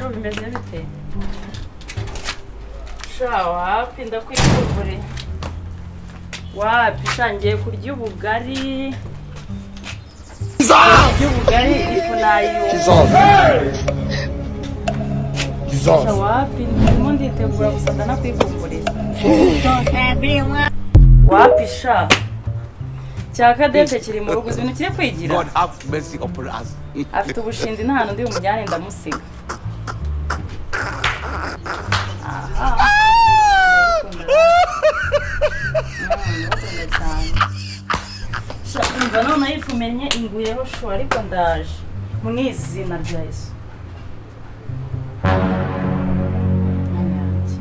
Sho bimeze bite? Sha wapi, ndakwikuvure. Wapi sha, ngiye kurya ubugari. Kurya ubugari, ifu nayo. Sha wapi, ndimo nditegura gusa, ndanakwikumburiye. Wapi sha. Cya Cadette kiri mu rugo, uzi ibintu kiri kwigira? God have mercy upon us. Afite ubushinzi, nta hantu ndi bumujyane, ndamusiga. Aha. Ndagukunda cyane. Sha, umva noneho ifu menye inguyeho shu, ariko ndaje mu izina rya Yesu. Mana yanjye.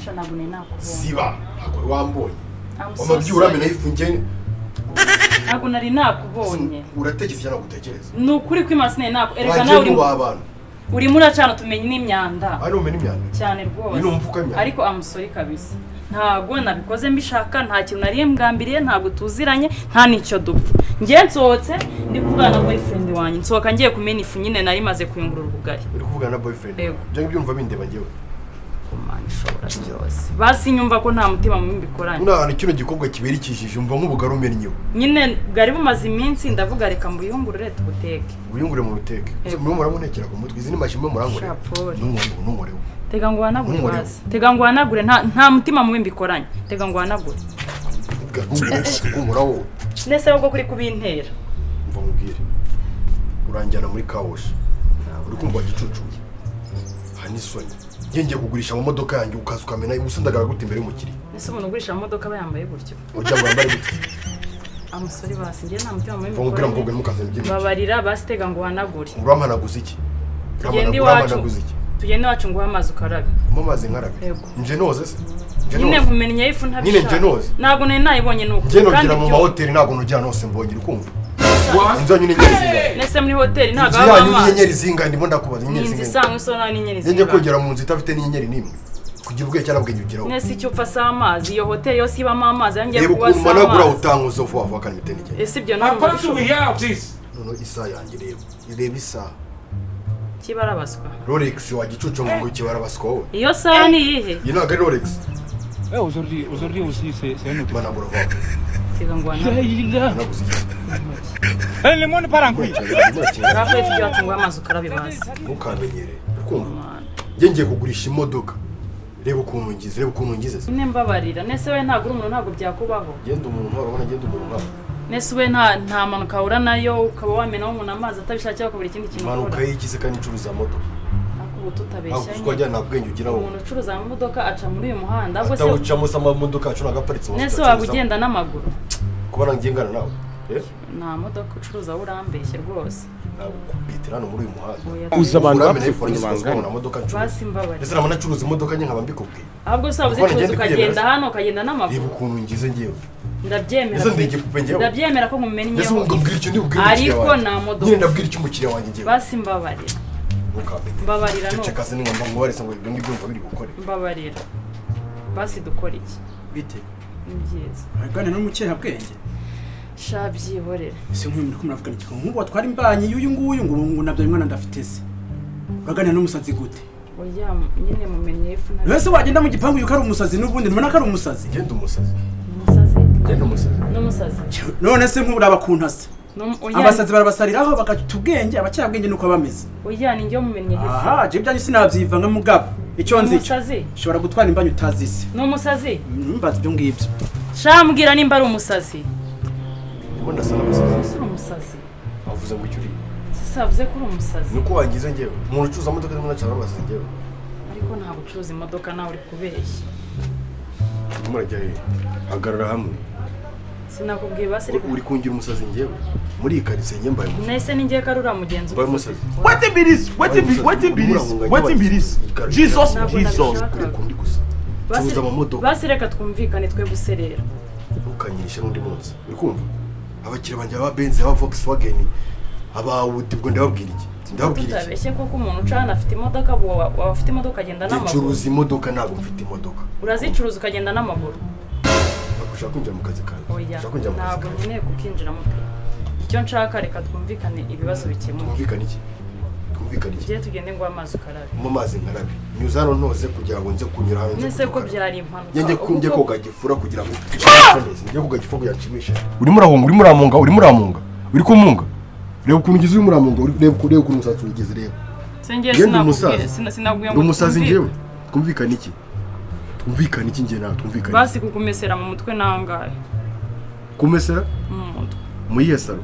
Sha, ntabwo nari nakubonye. Siba, ntabwo wari wambonye. I'm so Wamabyi sorry. uramena ifu njye. Ntabwo nari nakubonye. Uratekereza cyangwa gutekereza? Ni ukuri kw'Imana sinari naku erega. Wagiye Nawe uri mu abantu. Urimo uracana tumenye n'imyanda. Hano umena imyanda. Cyane rwose. Uyu ni umufuka w'imyanda. Ariko amusori kabisa, ntabwo nabikoze mbishaka, nta kintu nariye mbwambiriye, ntabwo tuziranye, nta n'icyo dupfa. Ngiye nsohotse ndi kuvugana na boyfriend wanjye, nsohoka ngiye kumena ifu nyine, nari maze kuyungurura ubugari. Uri kuvugana na boyfriend? Yego. Ibyo ngibyo umva bindeba njyewe? Mana ishobora byose, basi nyumva ko nta mutima mubi mbikoranye. None ahantu kino gikorwa kibera ikijiji, umva nk'ubugari umennyeho. Nyine bwari bumaze iminsi, ndavuga reka mbuyungurure tubuteke. Ubuyungure mu ruteke. Yego. Murimo muramuntekera ku mutwe, izi ni mashyi murimo murankorera. Sha, Paul. Ntunkoreho, ntunkoreho. Tega ngo uhanagure. Ntunkoreho. Basi tega ngo uhanagure, nta mutima mubi mbikoranye, tega ngo uhanagure. Ntunkoraho. Nese ahubwo kuri kubintera? Umva nkubwire, uranjyana muri car wash, uri kumva gicucu? Aha ni isoni. Njye ngiye kugurisha amamodoka yanjye, ukaza ukamena ubusa, ndagara gute imbere y'umukiriya? Ese umuntu ugurisha amamodoka aba yambaye gutyo? Urya ngo wambare gute? Amusore, basi njye nta mutima mubi Mva nkubwire, mukobwa, mbikoranye. ntimukazane iby'imikino. Babarira basi, tega ngo uhanagure. Urampanaguza iki? Tugende iwacu. Urampanaguza iki? Tugende iwacu nguhe amazi ukarabe. Umpa amazi nkarabe? Yego. Nje noze se? Nje Nyine noze? nkumennye ifu Nyine ntabishaka. nje noze? Ntabwo nari nayibonye nuko. Njye nogera mu mahoteli, ntabwo nogera nose mbonye, uri kumva? Inzu yanyu ni inyenyeri zingahe? Nese muri hoteli ntabwo Inzu haba yanyu ni amazi? inyenyeri zingahe? Ndimo ndakubaza, Ni inyenyeri inzu zingahe? isanzwe isa naho n'inyenyeri Njye zingahe? kogera mu nzu idafite n'inyenyeri n'imwe, kugira ubwenge cyangwa ubwenge ugeraho. Nese icyo upfa si amazi? Iyo hoteli yose ibamo amazi yangiye Reba kuba ukuntu si managura, amazi. utankoze vuba vuba kandi mitende igenda. Ese ibyo How ntabwo come do we bishoboka? hear of this? Noneho isaha yanjye, reba, reba isaha. Kibarabaswa. Rolex wa gicucu, ngo kibarabaswa wowe. Iyo saha ni iyihe? Iyi ntabwo ari Rolex. Eh, aujourd'hui, aujourd'hui aussi, c'est un autre. Managura vuba vuba. Tega ngo uhanagure. Managuza iki? Eh, le monde part en couille. Rafa, ifite iwacu nguhe amazi ukarabe basi. Ntukamenyere, uri kumva? Njye ngiye kugurisha imodoka, reba ukuntu ngize, reba ukuntu ngize. Nyine mbabarira. Nese we ntabwo uri umuntu? Ntabwo byakubaho? Genda umuntu nkawe, urabona ngenda umuntu nkawe? Nese we nta mpanuka wahura nayo, ukaba wamenaho umuntu amazi atabishakiye, bakabura ikindi kintu Impanuka ukora? y'igize kandi ncuruza moto. Ariko ubu Ntabwo tutabeshyanye, twajya, nta bwenge ugiraho. Umuntu ucuruza amamodoka aca muri uyu muhanda, ahubwo se Atawucamo se? Amamodoka yacu ntabwo aparitse mu Nese waba ugenda n'amaguru? Kuba nangiye ngana nawe, eh? Nta modoka ucuruza, wowe urambeshye rwose. Ntabwo kubitira hano muri uyu muhanda. Oya. Uzi abantu Uramena bapfuye ifu ukuntu warangiza bangana. ukabona modoka ncuruza. Basi mbabarira. Ndetse nabona nacuruza imodoka nke nkaba mbikubwiye. Ahubwo se waba Kubona uzicuruza ngenda ukagenda kwiyemera. hano ukagenda Reba n'amaguru. ukuntu ngize ngewe. Ndabyemera. Ese ndi igipupe ngewe? Ndabyemera ko Mbese nkumennyeho, ubu mbwira icyo ndi bubwire umukiriya ariko wanjye. nta modoka. Nyine ndabwira icyo umukiriya wanjye ngewe? Basi mbabarira. Ntukambete. Mbabarira no. Ceceka se, ni ngomba ngubarese ngo ibyo ngibyo umva biri bukore? Mbabarira basi, dukora iki? Bite? Ni byiza. Uragana n'umukehabwenge. Sha, byihorere. Ese nk'uyu muri ko muravugana iki? Nk'ubu watwara imbanyi y'uyu nguyu ngo nabyo mwana ndafite se, uraganira n'umusazi gute? Oya nyine, mumenye ifu. Ese wagenda mu gipangu yuko ari umusazi n'ubundi ntubona ko ari umusazi? Genda umusazi. Umusazi. Genda umusazi. N'umusazi. None se nk'ubu uraba kuntu asa? Oya. Abasazi barabasariraho bagata ubwenge, abacyabwenge nuko bameze. Oya, ni njye mumennye ifu. Aha je ibyanyu sinabyivanga, mugabo icyo nzi cyo Umusazi. ushobora gutwara imbanyi utazi se. Ni umusazi. Mbaza ibyo ngibyo. Sha, mbwira nimba ari umusazi. Ndimo ndasa n'abasazi? Ese uri umusazi? Avuze ngo icyo uri. Sasa avuze ko uri umusazi. Ni uko wangize ngewe, umuntu ucuruza imodoka ndimo ndacara n'abasazi ngewe? Ariko ntabwo ucuruza imodoka, nawe uri kubeshya. Urimo urajya hehe? Hagarara hamwe. Sinakubwiye basi reka. Uri kungira umusazi ngewe muri iyi karitsiye? Njye mbaye umusazi? Nese ni njye ko ari uriya mugenzi? Mbaye umusazi? Wetin be this? Wetin be, wetin be this? Wetin be this? Jesus, Ntabwo Jesus. nabishaka. Uri kundi gusa curuza amamodoka. Basi reka twumvikane, twe guserera. Ntukanyirishe n'undi munsi, uri kumva? Abakiriya banjye, aba Benz, aba Volkswagen, aba Audi, ubwo ndababwira iki? Ndababwira iki? Tutabeshye koko, umuntu ucana afite imodoka, waba ufite imodoka ukagenda Njye n'amaguru? ncuruza imodoka, ntabwo mfite imodoka. Urazicuruza ukagenda n'amaguru? Ntabwo ushaka kwinjira mu kazi kanjye. Oya. Ushaka kwinjira mu kazi Ntabwo kanjye. nkeneye kukinjiramo pe. Icyo nshaka, reka twumvikane, ibibazo bikemuke. Twumvikane iki? Twumvikane iki? Tugiye tugende ngo amazi ukarabe. Mu mazi nkarabe. Nyuza hano ntoze kugira ngo nze kunyura hano nze. Nese ko byari impanuka. Njye njye koga gifura kugira ngo njye koga gifura kugira nshimishe. Urimo urahunga, urimo uramunga, urimo uramunga. Uri kumunga. Reba ukuntu ugize urimo uramunga, reba ukuntu umusatsi ugize reba. Singiye sinakubwiye, sinakubwiye ngo umusazi ngewe. Twumvikane iki? Twumvikane iki ngiye nawe twumvikane. Basi kukumesera mu mutwe nangahe? Kumesera? Mu mutwe. Muyihe saro?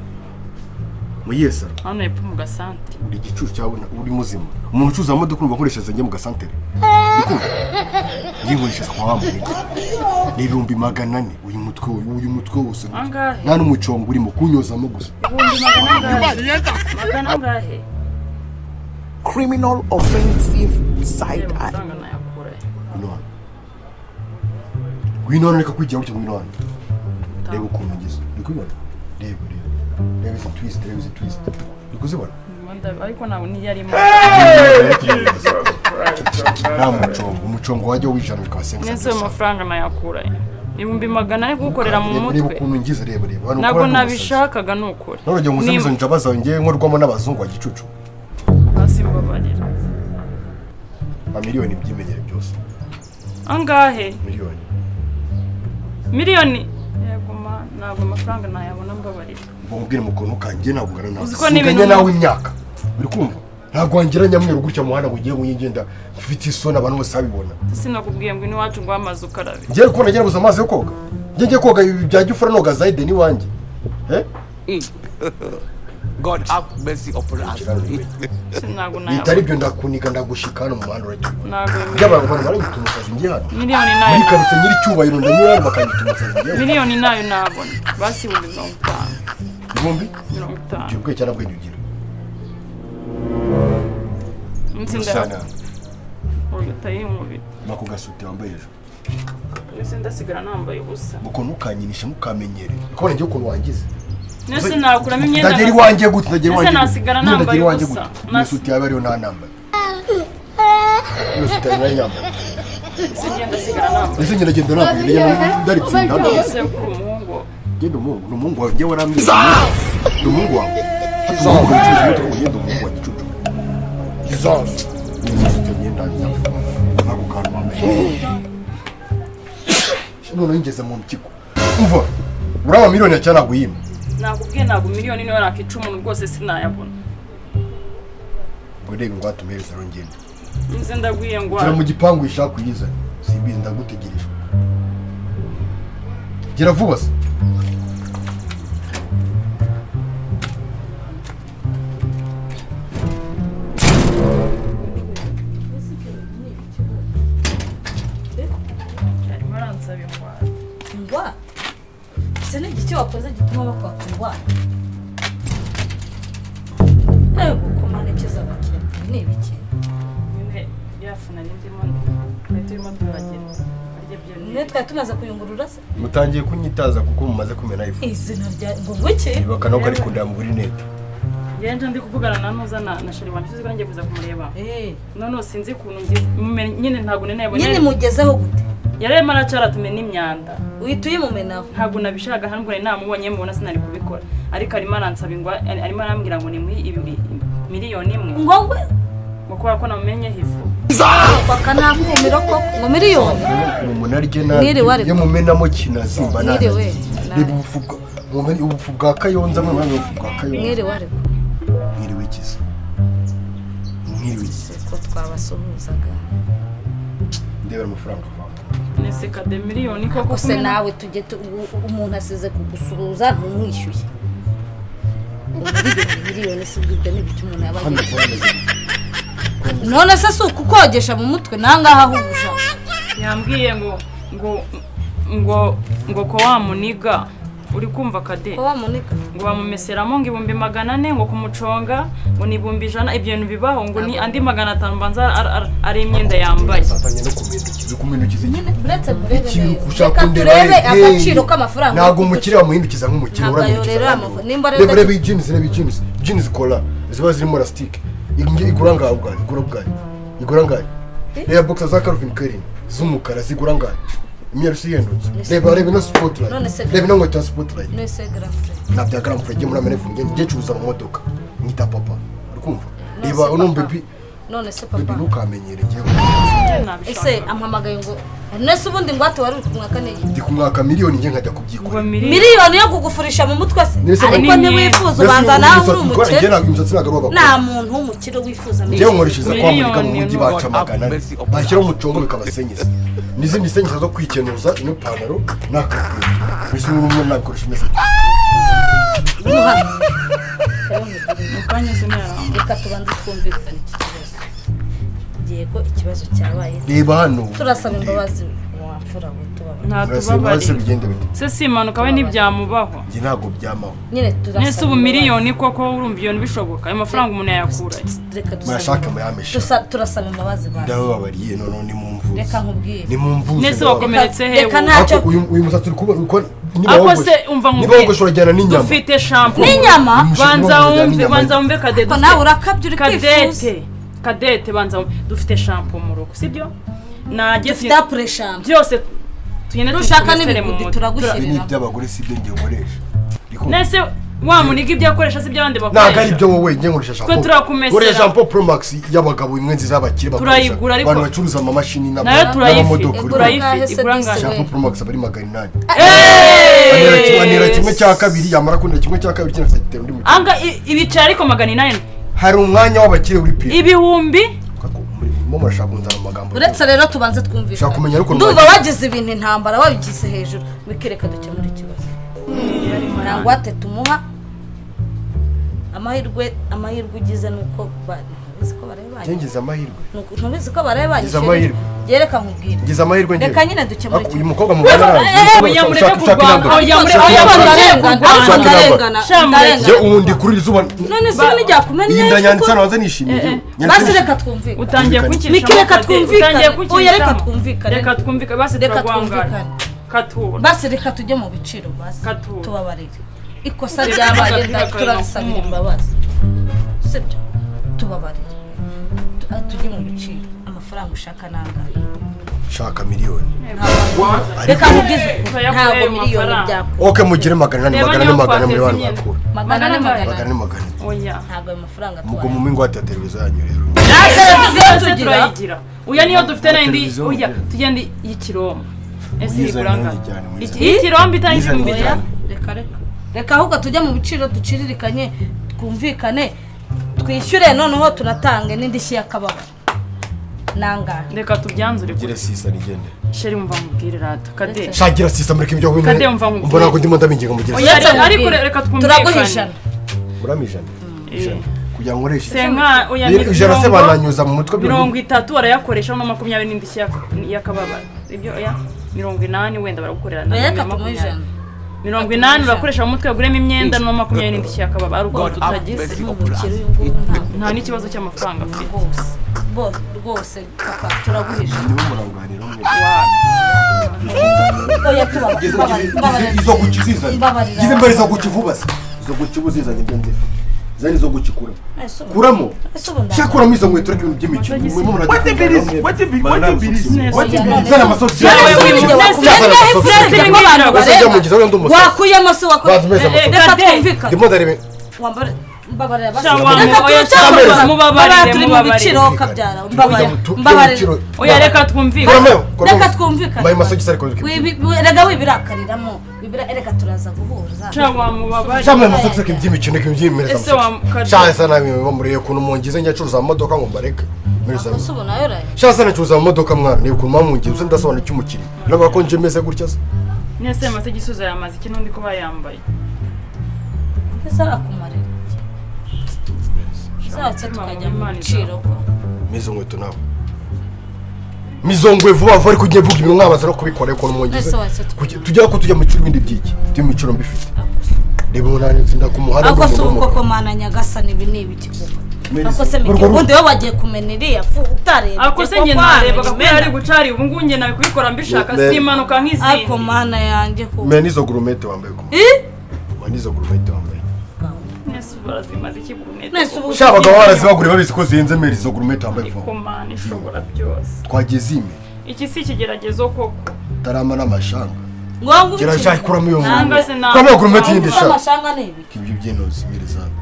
Muyihe saro? Hano hepfo mu gasantere. Uri igicucu cyawe uri muzima. Umuntu ucuza amamodoka urumva nkoresha njye mu gasantere. Ngiye nkoresha kwa wa muntu. Ni 400,000 uyu mutwe wose. Nta n'umucongo urimo kunyozamo gusa. 400,000 angahe? Criminal offensive side eye. Ngwino hano reka kwigira gutya ngwino hano. Reba ukuntu ngize. Uri kubibona? Reba reba. Reba izi twist, reba izi twist. Uri kuzibona? Ariko ntabwo niyo arimo. Nta mucongo, umucongo wajya wijana bikaba sensa. Nese ayo mafaranga nayakura. 400,000 kugukorera mu mutwe. Reba ukuntu ngize reba reba. Ntabwo nabishakaga nukuri. None ugiye nguze izo njaba zawe ngiye nkorwamo n'abazungu wa gicucu. Basi mbabarira. Miliyoni byimenyere byose. Angahe? Miliyoni. Miliyoni? Yego ma, ntabwo amafaranga nayabona mbabarira. Mbabwire mukono kanjye ntabwo ngana nawe. Singanya nawe imyaka. Uri kumva? Ntabwo wangira nyamweru gutya muhanda ngo ugiye ngenda mfite isoni abantu bose babibona. Sinakubwiye ngo iwacu ngo amazi ukarabe. Ngiye kubona ngira amazi yo koga. Ngiye ngiye koga ibi bya gifura noga Zaide ni wanjye. Eh? God have mercy upon us. Ntabwo nayabona. Bitari byo ndakuniga ndagushika hano mu muhanda urajya. Ntabwo. By'abantu baranyita umusazi ngiye hano. Miliyoni nayo. Muri karutse nyiri cyubahiro ndanyura hano bakanyita umusazi ngiye. Miliyoni nayo nabona. Basi 50,000. 50,000? Ubwo cyane bwo ugira. Nsinda. Urutaye umubiri. Mako gasute wambaye ejo. Nese ndasigara nambaye ubusa. Muko ntukanyinisha mukamenyere. Ukabona ngiye ukuntu wangize. Nese nakuramo imyenda. Ndagera iwanjye gute ndagera iwanjye. Nese nasigara nambaye ubusa. Nisuti yawe ariyo ntanambaye. Nisuti yawe nayambaye. Nese ngenda sigara nambaye. Nese ngenda genda nambaye. Ndaritsinda. Nese kuri umuhungu. Genda umuhungu, ni umuhungu wawe ngiye warambye. Ni umuhungu wawe. Umuhungu wawe, umuhungu wa gicucu. Jesus. Nisuti imyenda nako kantu wambaye. None ngeze mu mpyiko. Umva. Uraba miliyoni cyane aguyima. Nakubwiye ntabwo miliyoni niyo nakica umuntu rwose sinayabona. Ngo ndebe ngo atumereze rongende. Nze ndagwiye ngo. Gira mu gipangu ishaka kuyiza. Simbizi ndagutegereje. Gira vuba se. Ingwate? Ese ni igiki wakoze gituma bakwaka ingwate? Ego komana ikiza abakene ni ibiki? Nyine yafuna n'indimo twari turimo turagira. Ne twari tumaze kuyungurura se? Mutangiye kunyitaza kuko mumaze kumena ifu. Izina rya ngo ngwiki? Ibuka nako ari kundira mu buri neta. Ngenje ndi kuvugana na Ntuza na Sheri wanjye uzi ko ngiye kuza kumureba. None sinzi ukuntu ngize nyine ntabwo nene Nyine mugezeho gute? Yarema aracara tumena imyanda. Uhita uyimumenaho. Ntabwo nabishaka hano namubonye mubona sinari kubikora. Ariko arimo aransaba ingwa arimo arambwira ngo nimuhe miliyoni imwe. Ngo ngwe ngo kubera ko namumenye ifu. Bakanakumira ko ngo miliyoni. Umuntu arye nabi. Iyo mumenamo kinazimba nabi. Reba ubupfu bwa Kayonza mwe mwe ubupfu bwa Kayonza. Mwiriwe ariko. Mwiriwe ikiza. Mwiriwe ikiza. Ko twabasuhuzaga. Ndebera amafaranga avanga. Nese kade miliyoni koko se nawe tujye umuntu asize kugusuhuza ntumwishyuye. Miliyoni si ubwo n'ibiki umuntu yaba agiye. None se si ukukogesha mu mutwe nangaha ahubusha. Yambwiye ngo ngo ngo ngo ko wamuniga uri kumva kade. Ko wamuniga ngo bamumeseramo ngo 400,000 ngo kumuconga ngo ni 100,000 ibyo bintu bibaho ngo ni andi 500 mbanza ari imyenda yambaye. Kumindukiza nyine buretse murebe ushaka turebe agaciro k'amafaranga. Ntabwo umukire bamuhindukiza nk'umukire uramuhindukiza. Nimba rero reba jeans reba jeans jeans kola ziba zirimo elastique igura ngaho ubwayo igura ubwayo igura ngaho. Reba boxer za Calvin Klein z'umukara zigura ngaho. Imyeru si yendutse. Reba reba no spotlight. Reba no nkweto ya spotlight. None grand frère. Na bya grand frère muri amenefu ngiye ngiye curuza mu modoka. Nyita papa. Uri kumva? Reba uno baby None se Baby, papa, ntukamenyere njyewe. Ese ampamagaye ngo nese ubundi ngwate wari uri kumwaka n'iyi? Ndi kumwaka miliyoni, njye nkajya Ngo kubyikorera. miliyoni? Miliyoni yo kugufurisha mu mutwe se? Nese Ariko ni ntiwifuza, Mbese ubanza ubu nawe imisatsi uri ikora, njye umukire. ntabwo imisatsi ntabwo ari uw'abakobwa. Nta muntu w'umukire wifuza Njyewe miliyoni. nkoreshereza kwa Murika mu Miliyoni mujyi, ni baca 400, bashyiraho umucongo bikabasenyeza, n'izindi senyeza zo kwikenuza ino pantaro n'akakweto. Mbese ubu ngubu nabikoresha imeze gute? Hano. Mu kanya se ntiyaramba. Reka tubanze twumvikane iki kibazo. Yego, ikibazo cyabaye. Reba hano. Turasaba imbabazi, wamfura we, tubabarire. Nta Murasaba imbabazi se tubabarire. bigende bite? Se si impanuka, we ntibyamubaho. Njye ntabwo byamaho. Nyine turasaba Nese ubu imbabazi. miliyoni koko, urumva iyo bishoboka? Ayo mafaranga umuntu yayakura he? Reka dusabe Murashaka imbabazi. muyamesha. Turasaba imbabazi basi. Ndabababariye, noneho nimumvuze. Reka nkubwire. Nimumvuze. Nese ndababariye. wakomeretse he? Reka wowe? ntacyo. Ariko uyu musatsi uri kuba uri kuba niba Ako wogoshe, se umva niba nkubwire. wogoshe urajyana n'inyama. Dufite shampoo. N'inyama. Banza Urajyana wumve, n'inyama. banza wumve Kadete. Ko nawe urakabya, uri kwifuza. Kadete, Kadete, banza wumve. Dufite shampoo mu rugo, sibyo? Najye Dufite apuresha. Byose tugende Nushaka tubimesere mu n'ibigudi mutwe. turagushyirira. Ibi ni iby'abagore, si ibyo njye nkoresha. Nese wa muniga ibyo akoresha si ibyo abandi Ntabwo ari bakoresha? ibyo wowe, njye nkoresha shampoo. Turakumesera. Nkoresha shampoo Pro Max y'abagabo, imwe nziza y'abakire bakoresha. Turayigura ariko. Abantu bacuruza amamashini Nayo turayifite. n'amamodoka. Igura Turayifite, angahe se igura disi angahe? we? Shampoo Pro Max aba ari 800. Eeeeh! Anera kimwe cya kabiri, yamara kunera kimwe cya kabiri cyangwa se agitera undi mukino. Anga ibicara ariko 800. Hari umwanya w'abakire uri pire. Ibihumbi. Murimo murashaka kunzana mu magambo. Uretse rero tubanze twumvikane. Ushaka kumenya ariko Ndumva ntiwagira. wagize ibintu intambara, wabigize hejuru. Bikireka dukemura ikibazo. Nta ngwate tumuha. Amahirwe ugize ni uko ntubizi ko baraye Njye banyishyuye. ngize amahirwe. Ntubizi ko baraye banyishyuye. Amahirwe. Reka nkubwire. Ngize amahirwe njye. Reka nyine dukemure Ariko uyu ikibazo. mukobwa mubana nawe. Oya, mureke kurwana. Oya, Oya, mureke ndarengana, kurwana. ariko ndarengana, Sha, mureke. Njye ndarengana. ubu ndi kuri iri zuba. None se nijya kumenya Iyi ndanyanditse hano hanze nishimiye. Nyanditse Basi nishimiye. reka twumvikane. Utangiye Twumvikane. kunkinisha. Miki, reka twumvikane. Utangiye kunkinishamo. Oya, reka twumvikane. Reka twumvikane basi. Reka Turagwangana. twumvikane. Katura. Basi reka tujye mu biciro basi. Katura. Tubabarire ikosa Reka ryabaye, agapira kawe turabisabira nakumva. imbabazi, sibyo? Tubabarire. Tujye mu biciro. Amafaranga ushaka nangahe? Shaka miliyoni. Reka nkubwize ukuri, Turayakura ntabwo ayo miliyoni mafaranga. byakura. Ok, mugire 800. Reba 400 niyo 400 muri twateza bantu imyenda. bakura. 400 400. 400. 400 400. Oya. Ntabwo ayo mafaranga Mugo tuwayaha. mu ingwate ya televiziyo yanyu rero. Nta televiziyo Yose tugira. turayigira. Oya, niyo dufite n'indi. Televiziyo Oya, mugira. tugende y'ikirombo. Ese Muyizane igura angahe? nanjye cyane, muyizane. Y'ikirombo itanga Muyizane ibihumbi Oya, cyane. reka reka reka, ahubwo tujye mu biciro, duciririkanye, twumvikane, twishyure, noneho tunatange n'indishyi y'akababaro. Nangahe? Reka tubyanzure. Gira sisa nigende. Chéri, mva mubwire rata Kade. Shagira sisa, mureke ibyo bintu. Kade, umva nkubwire. Umva, ntabwo ndimo ndabinginga, mugira Oya, sisa. Uretse ariko nkubwire. reka twumvikane. Turaguha 100. Murama 100. 100. Kugira ngo nkoreshe. Senka, oya, ni 100 se bananyuza mu mutwe. 30 arayakoresha no 20 n'indishyi y'akababaro. Ibyo oya, 80 wenda baragukorera na Oya, reka tumuhe 20. 100. 80 urakoresha mu mutwe waguremo imyenda, no 20 n'indishyi y'akababaro, ari uko tutagize. Ni umukire uyu nguyu, ntabwo Nta n'ikibazo cy'amafaranga afite. rwose rwose papa, turaguha 100. Ndimo muranganira umwe. Oya, tubabarire. Izo guki zizanye. Mbabarira. Gize mbere izo guki vuba se. Izo guki ubu zizanye ibyo nzi. Zani izo guki kuramo. Kuramo. Ese ubu Shakuramo izo nkweto, reka ibintu by'imikino. Murimo murajya. Wetin be this? Wetin be wetin be this? Wetin be this? Zana amasogisi. Yewe, None se wewe, ubu nese- njye Nese- wakumenya ko abantu Nese njya bareba? mu ngizo wenda umusazi. Wakuyemo se wakuyemo? Banza umeze amasogisi. Reka Kade. twumvikane. Ndimo ndarebe. Wambare, mbabarira basi. Sha, Reka oya, turacyakomeza. mubabarire, Mbabarira, turi mu mubabarire. biciro kabyara. Mbabarira, mbabarira. Oya, reka twumvikane. Reka twumvikane. Mbaye amasogisi ariko reka. Rega wibirakariramo. Reka turaza guhuza. Sha, wamubabarire. Shamwe amasogisi, reka iby'imikino, reka iby'imikino. Ese wa- Sha sa nawe bamuriye ukuntu mungize, njya ncuruza amamodoka ngo mbareke. Mpereza. Ese ubu nayo uraye? Sha sa nacuruza amamodoka mwana, niba ukuntu mwamungize uze ndasobanura icyo umukiriya. Navuga ko nje meze gutya se. Nese ayo masogisi uzayamaze iki n'undi ko bayambaye? Ese arakumarira iki? Uzatse tukajya mu biciro ko. Mizo nkweto nawe. Mizongwe vuba vuba, ariko ugiye vuga ibintu mwabaza no kubikora ukuntu mungize. Ese wahise Tujya ko tujya mu ciro ibindi byiki. Tujya mu ciro mbifite. Reba ubu nanjye nda ku muhanda Ako ndi si umuntu uko w'umugabo. komana nyagasani, ibi ni ibiki koko? Merizo. Ako se Miki, Urwo ubundi wowe wagiye kumena iriya fu utarebye Ako se koko njye narebaga ko wamenya yari gucari, ubu ngubu njye nabikubikora mbishaka, Ne- si impanuka imena. nk'izindi. Ako mana yanjye koko. Menya n'izo gurumete wambaye ku mutwe. Ih! Menya n'izo gurumete wambaye. Nese barazimaze iki gurumete? Nese ubu Sha abagabo barazibaguriye babizi ko zihenze, meri izo gurumete wambaye vuba. Ariko mana ishobora byose. Twagiye zime. Iki si ikigeragezo koko? Tarama n'amashanga. Ngo ngo Gira sha kuramo iyo Nanga se Kuramo iyo gurumete yindi Gusa sha. amashanga ni ibiki? Ibyo byinoze meri zabo.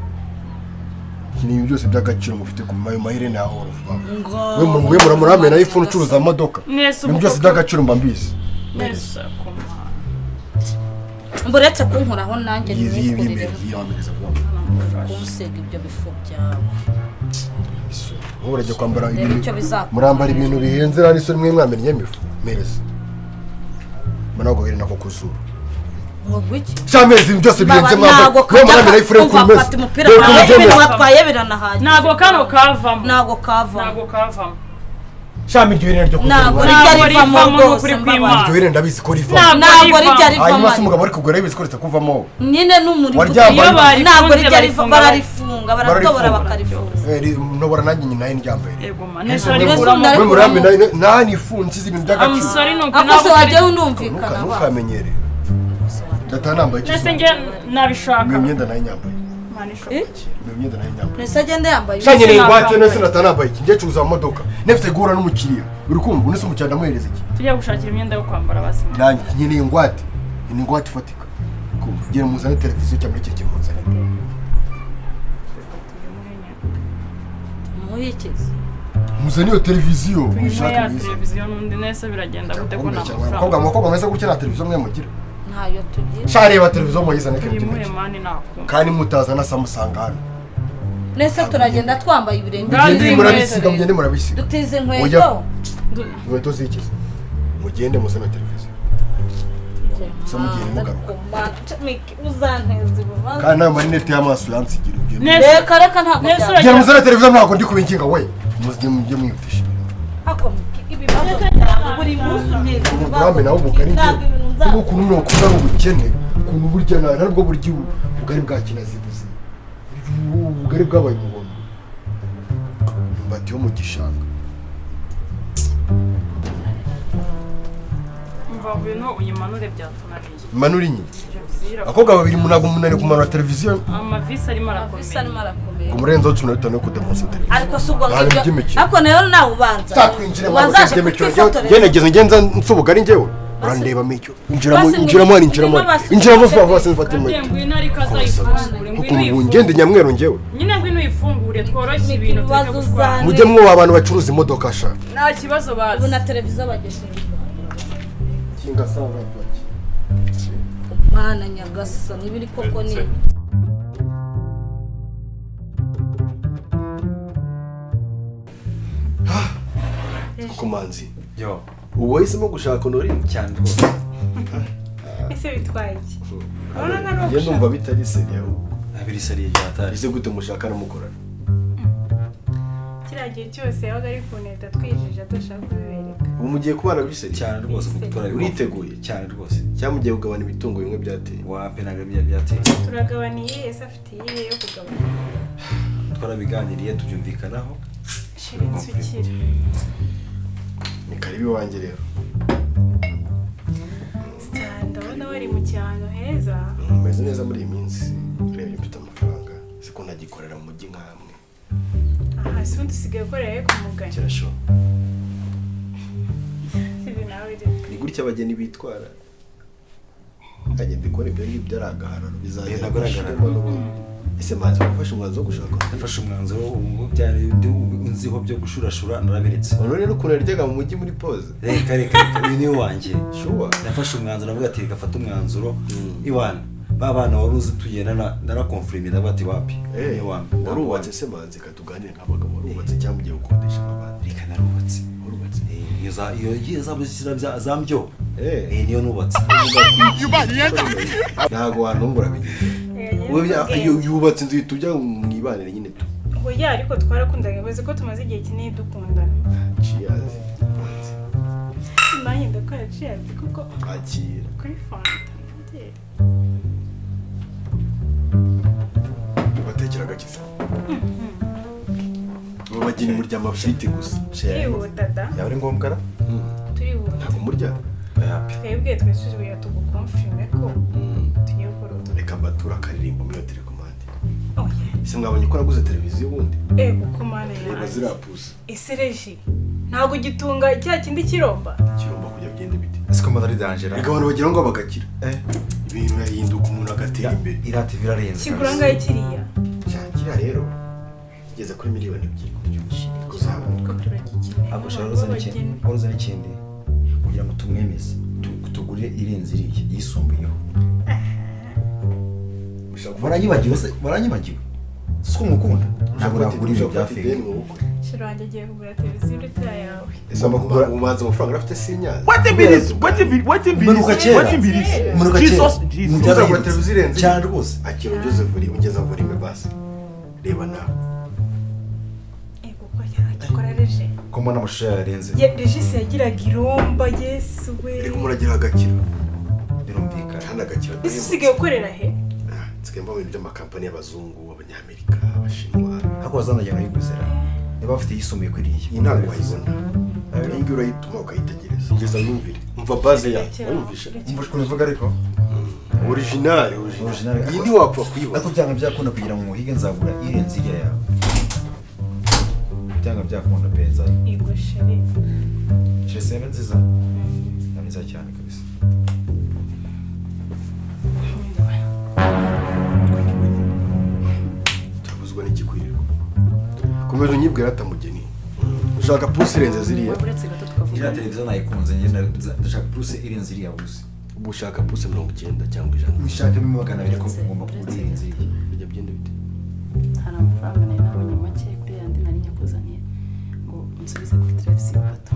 Ni byose by'agaciro mufite ku mayo mahire na all of Ngo. We mwe muramena iPhone ucuruza amamodoka. Nese Ibintu byose by'agaciro mba mbizi. Nese koma. Mburetse kunkoraho nanjye Yizi ntikurire. yimereza vuba. Kunsiga ibyo bifu byawe. Wowe urajya kwambara Reba ibintu icyo bizakora. murambara ibintu bihenze rani isoni mwe mwamennye imifu. Mereza. Manago gere nako kuzuru. Ngo iki? Cyamezi byose bihenze Baba, mwambara. ntago Mwe muramena iPhone umva, ku meza. fata umupira Dore ukuntu wawe, ibintu byemera. watwaye biranahagije. Ntago kano kavamo. Ntago kavamo. Ntago kavamo. Shami iryo herena ryo kuzuru. Ntago Ntabwo rijya rivamo rivamo rwose n'ukuri mbabaye. kw'Imana. Iryo herena ndabizi ko rivamo. Ntabwo rijya rivamo. Hanyuma se umugabo ari kugura ibizi ko ritakuvamo. Nyine n'umuri Waryambaye. Iyo barifunze ntabwo rijya riva barifunga bararifunga baratobora bakarifunga. Ntobora nanjye nyina ye ndyambaye. Yego ma. Nese Nese urikuramo. ndari- Mwe muramena nani ifunze ibintu I'm by'agaciro. sorry nuko Ako se wajya unumvikana ba. Ntukamenyere. Ndataha nambaye iki? Nese nge nabishaka. Iyo myenda nayo nyambaye. Mani Eh? Iyo myenda nayo nyambaye. Nese agenda yambaye. Shanye ni ingwate nese ndataha nambaye iki? Njye curuza amamodoka. Nefite guhura n'umukiriya. Uri kumva unese umukiriya ndamuhereza iki? Tujya gushakira imyenda yo kwambara basi. Nanjye nkeneye ingwate. Ni ingwate ifatika. Kumva. Gera muzane televiziyo cyangwa iki kintu muzane. Muhikize. Muzane iyo televiziyo. Tuyimwe Muyishake ya mwiza. televiziyo n'undi nese biragenda gute ko nta Umukobwa mafaranga. umukobwa mwiza gutya nta televiziyo mwe mugira. Ntayo tugira. Sha reba televiziyo muyizane Tuyimuhe kebye. mani nakumva. Kandi mutaza na Samsung hano. Nese turagenda twambaye ibirenge. Kandi Mugende murabisiga, mugende murabisiga. Dutize Oya. inkweto. Inkweto zikize. Mugende muzane televiziyo. Se mugende mugaruka. Uzanteza ibibazo. Kandi nayo marinete y'amaso yansigira ugende. Nese Reka reka ntabwo Nese byaba. Gera muzane televiziyo ntabwo ndi kubinginga we. Muzige mujye mwihutisha. Ako ibibazo byawe buri munsi unteza ibibazo. Urambe nawe ubugari Ntabwo ibintu nzabona. ukuntu nukuza ari ubukene, ukuntu burya na ntabwo burya ubugari bwa kinazibuze. Ubugari bwabaye umuhondo. Imyumbati yo mu gishanga. Mva ngwino uyimanure byatunaniye. Manura inyi. Televiziyo Abakobwa babiri munago umunani kumanura televiziyo. amavisi arimo Amavisi arakomeye. arimo arakomeye. Ku murenzo wa 15 yo kudemonsa televiziyo. Ariko si ubwo Nta bintu ngibyo. by'imikino. Ariko nayo nawe ubanza. Takwinjira mu Wazaje by'imikino. kutwifotoreza. Njye nageze ngenza nsobugari njyewe. Urandeba micyo. Injiramo Basi injiramo injiramo. ngwino basi Injiramo vuba vuba sinfate Kate mu. ngwino ariko azayifungure ngwino Ukuntu uyifungure. ngende nyamweru njyewe. Nyine ngwino uyifungure tworoshye ibintu tureke Ibibazo gushwana. uzane. Mujye mwubaha abantu bacuruza imodoka sha. Nta kibazo Ubu bazi. na televiziyo bagesheje. Kinga sanga baki. Mana nyagasa nibiri koko ni. Kumanzi. Yo, Ubu wahisemo gushaka Honorine? cyane rwose. Ese bitwaye iki? Urabona nta Njye ndumva bitari seri ahubwo. Abiri seri byatari. Ese gute mushaka namukorana? Kiriya gihe cyose yabaga ari kuneta twijije adashaka kubibereka. Ubu mugiye kubana biseri? Cyane rwose gutora. Uriteguye? Cyane rwose. Cyangwa mugiye kugabana imitungo bimwe byateye? Wape ntabwo bya byateye. Turagabana iyihe? Ese afite iyihe yo kugabana? Twarabiganiriye tubyumvikanaho. Shira insukira. Ni karibu iwanjye rero. Star, ndabona wari mu cyaro heza. Meze neza muri iyi minsi. Urebye mfite amafaranga. Siko nagikorera mu mujyi nkamwe. Aha, si ubundi usigaye ukorera he ku mugani? Kirashoboka. Ibi nawe reka. Ni gutya abageni bitwara. Agenda ikora ibyo ngibyo ari agahararo bizagera Ntabwo ari agahararo. gushiramo n'ubundi. Ese manzi wafashe umwanzuro wo gushaka? Nafashe umwanzuro ubu byari unziho byo gushurashura narabiretse. Honorine n'ukuntu yaryaga mu mujyi muri pause. Reka reka reka uyu ni wanjye. Sure. Nafashe umwanzuro navuga ati reka fate umwanzuro. Iwana ba bana wari uzi tugendana narakonfirime ndavuga ati wapi. Ni wanjye. Warubatse se manzi katuganire nk'abagabo warubatse cyangwa ugiye gukodesha nk'abandi? Reka narubatse. Warubatse. Iyo za iyo za za mbyo. Niyo nubatse. Ntago wantumbura bigiye. Yubatse inzu tujya mu ibanire nyine tu. Oya ariko twarakundaga bazi ko tumaze igihe kinini dukundana. Cheers. Nanjye ndakora cheers kuko akira. Kuri fanta. Batekera agakiza. Bo bageni murya amafiriti gusa. Turihuta da. Yaba ari ngombwa ra? Turihuta. Ntabwo murya. Twebwe twese tugukonfirme ko tugiye gukora ubu. Reka mbatura akaririmbo muri telekomande. Oya. Ese mwabonye ko naguze televiziyo ubundi? Kuko mana yanjye. Reba zirapusa. Ese reji ntabwo gitunga cya kindi kiromba. Kiromba kujya bigende bite? Ese ko mbona ari danger. Reka abantu bagira ngo bagakira. Ibintu yahinduka umuntu agatera imbere. Iriya TV irarenze. Kigura ngahe kiriya? Kiriya rero Igeze kuri 2 miliyoni kuzamuka. Ariko uzana ikindi kugira ngo tumwemeze, tugure irenze iriya yisumbuyeho. Baranyibagiwe se? Baranyibagiwe si ko mukunda, ntabwo nagura ibintu bya fake. Chéri wanjye agiye kugura televiziyo iruta yawe. Ese ubanza amafaranga afite sinyazi? Wetin be this? Wetin be, wetin be Manuka this? kera. Wetin be this? Manuka kera. Jesus, Jesus. Uzagura televiziyo irenze? Cyane rwose. Akira ugeze vuri, ugeza vurime basi. Reba nawe. Ego ko yakora reje. Ko mbona amashusho yayo arenze? Ye regisi yagiraga iromba, Yesu we. Ariko muragira agakira. Birumvikana. Kandi agakira. Ese usigaye ukorera he? Nsigaye mba mu bintu by'amakampani y'abazungu, abanyamerika, abashinwa. Ariko wazanagenda uyiguzera niba bafite yisumbuye kuri iyi. Iyi ntabwo wayibona. Iyi ngiyi urayituma ukayitegereza. Ugeza yumvire. Umva baze yayo. Wayumvishe? Umva ukuntu ivuga ariko. Original, original. Iyi ntiwapfa kuyibona. Ariko byanga byakunda kugira ngo muhige nzagura irenze iriya yawe. Byanga byakunda pe nzayi. Ego chéri. Chéri ni nziza. Ni nziza cyane kabisa. Turabuzwa n'ikikwirirwa. Komeza unyibwira atamugeni. Ushaka pusi irenze ziriya? Uretse gato tukavuga. Iriya televiziyo nayikunze, njye ndashaka pusi irenze iriya buze. Ubu ushaka pusi 90 cyangwa 100. Nshakemo 200 ko ngomba kugura irenze iriya. Bijya byenda bite? Hari amafaranga nari nabonye make kuri yandi nari nyakuzaniye ngo unsubize kuri televiziyo gato.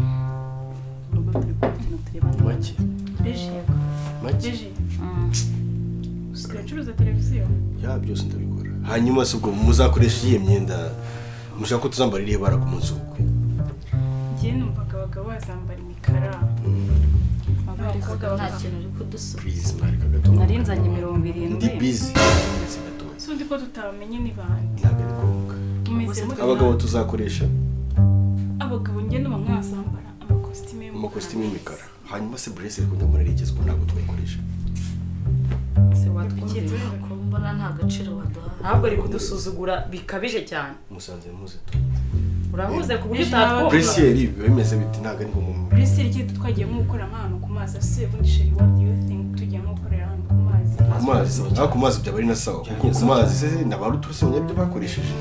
Mu rugo turi kumva ikintu tureba. Make? Reje. Make? Reje. Usigaye ucuruza televiziyo? Ya byose ndabikora. Hanyuma se ubwo muzakoresha iyihe myenda? Mushaka ko tuzambara irihe bara ku munsi w'ubukwe? Njye numvaga abagabo bazambara imikara. Abakobwa Nta kintu uri kudusubiza. Please mwareka gato. Nari nzanye 70. Ndi busy. Si undi ko tutabamenye ni bande. Ntabwo ari ngombwa. Mumeze mute? Abagabo tuzakoresha Abagabo njye numva mwazambara amakositime y'umukara. amakositimu y'imikara. Hanyuma se bracelet ko ndabona rigezweho ntabwo twayikoresha. Se watwumvise? Ko mbona nta gaciro waduha. Ahubwo ari kudusuzugura bikabije cyane. Musanze muze tu. Urahuze ku buryo utatwumva. Bracelet biba bimeze biti ntabwo ari ngombwa. Bracelet igihe twagiye nko gukora nk'ahantu ku mazi, ese ubundi chéri, what do you think, tugiye nko gukorera ahantu ku mazi? Ku mazi, aho ku mazi byaba ari na sawa kuko ku mazi se nabaruturuse ibyo bakoresheje.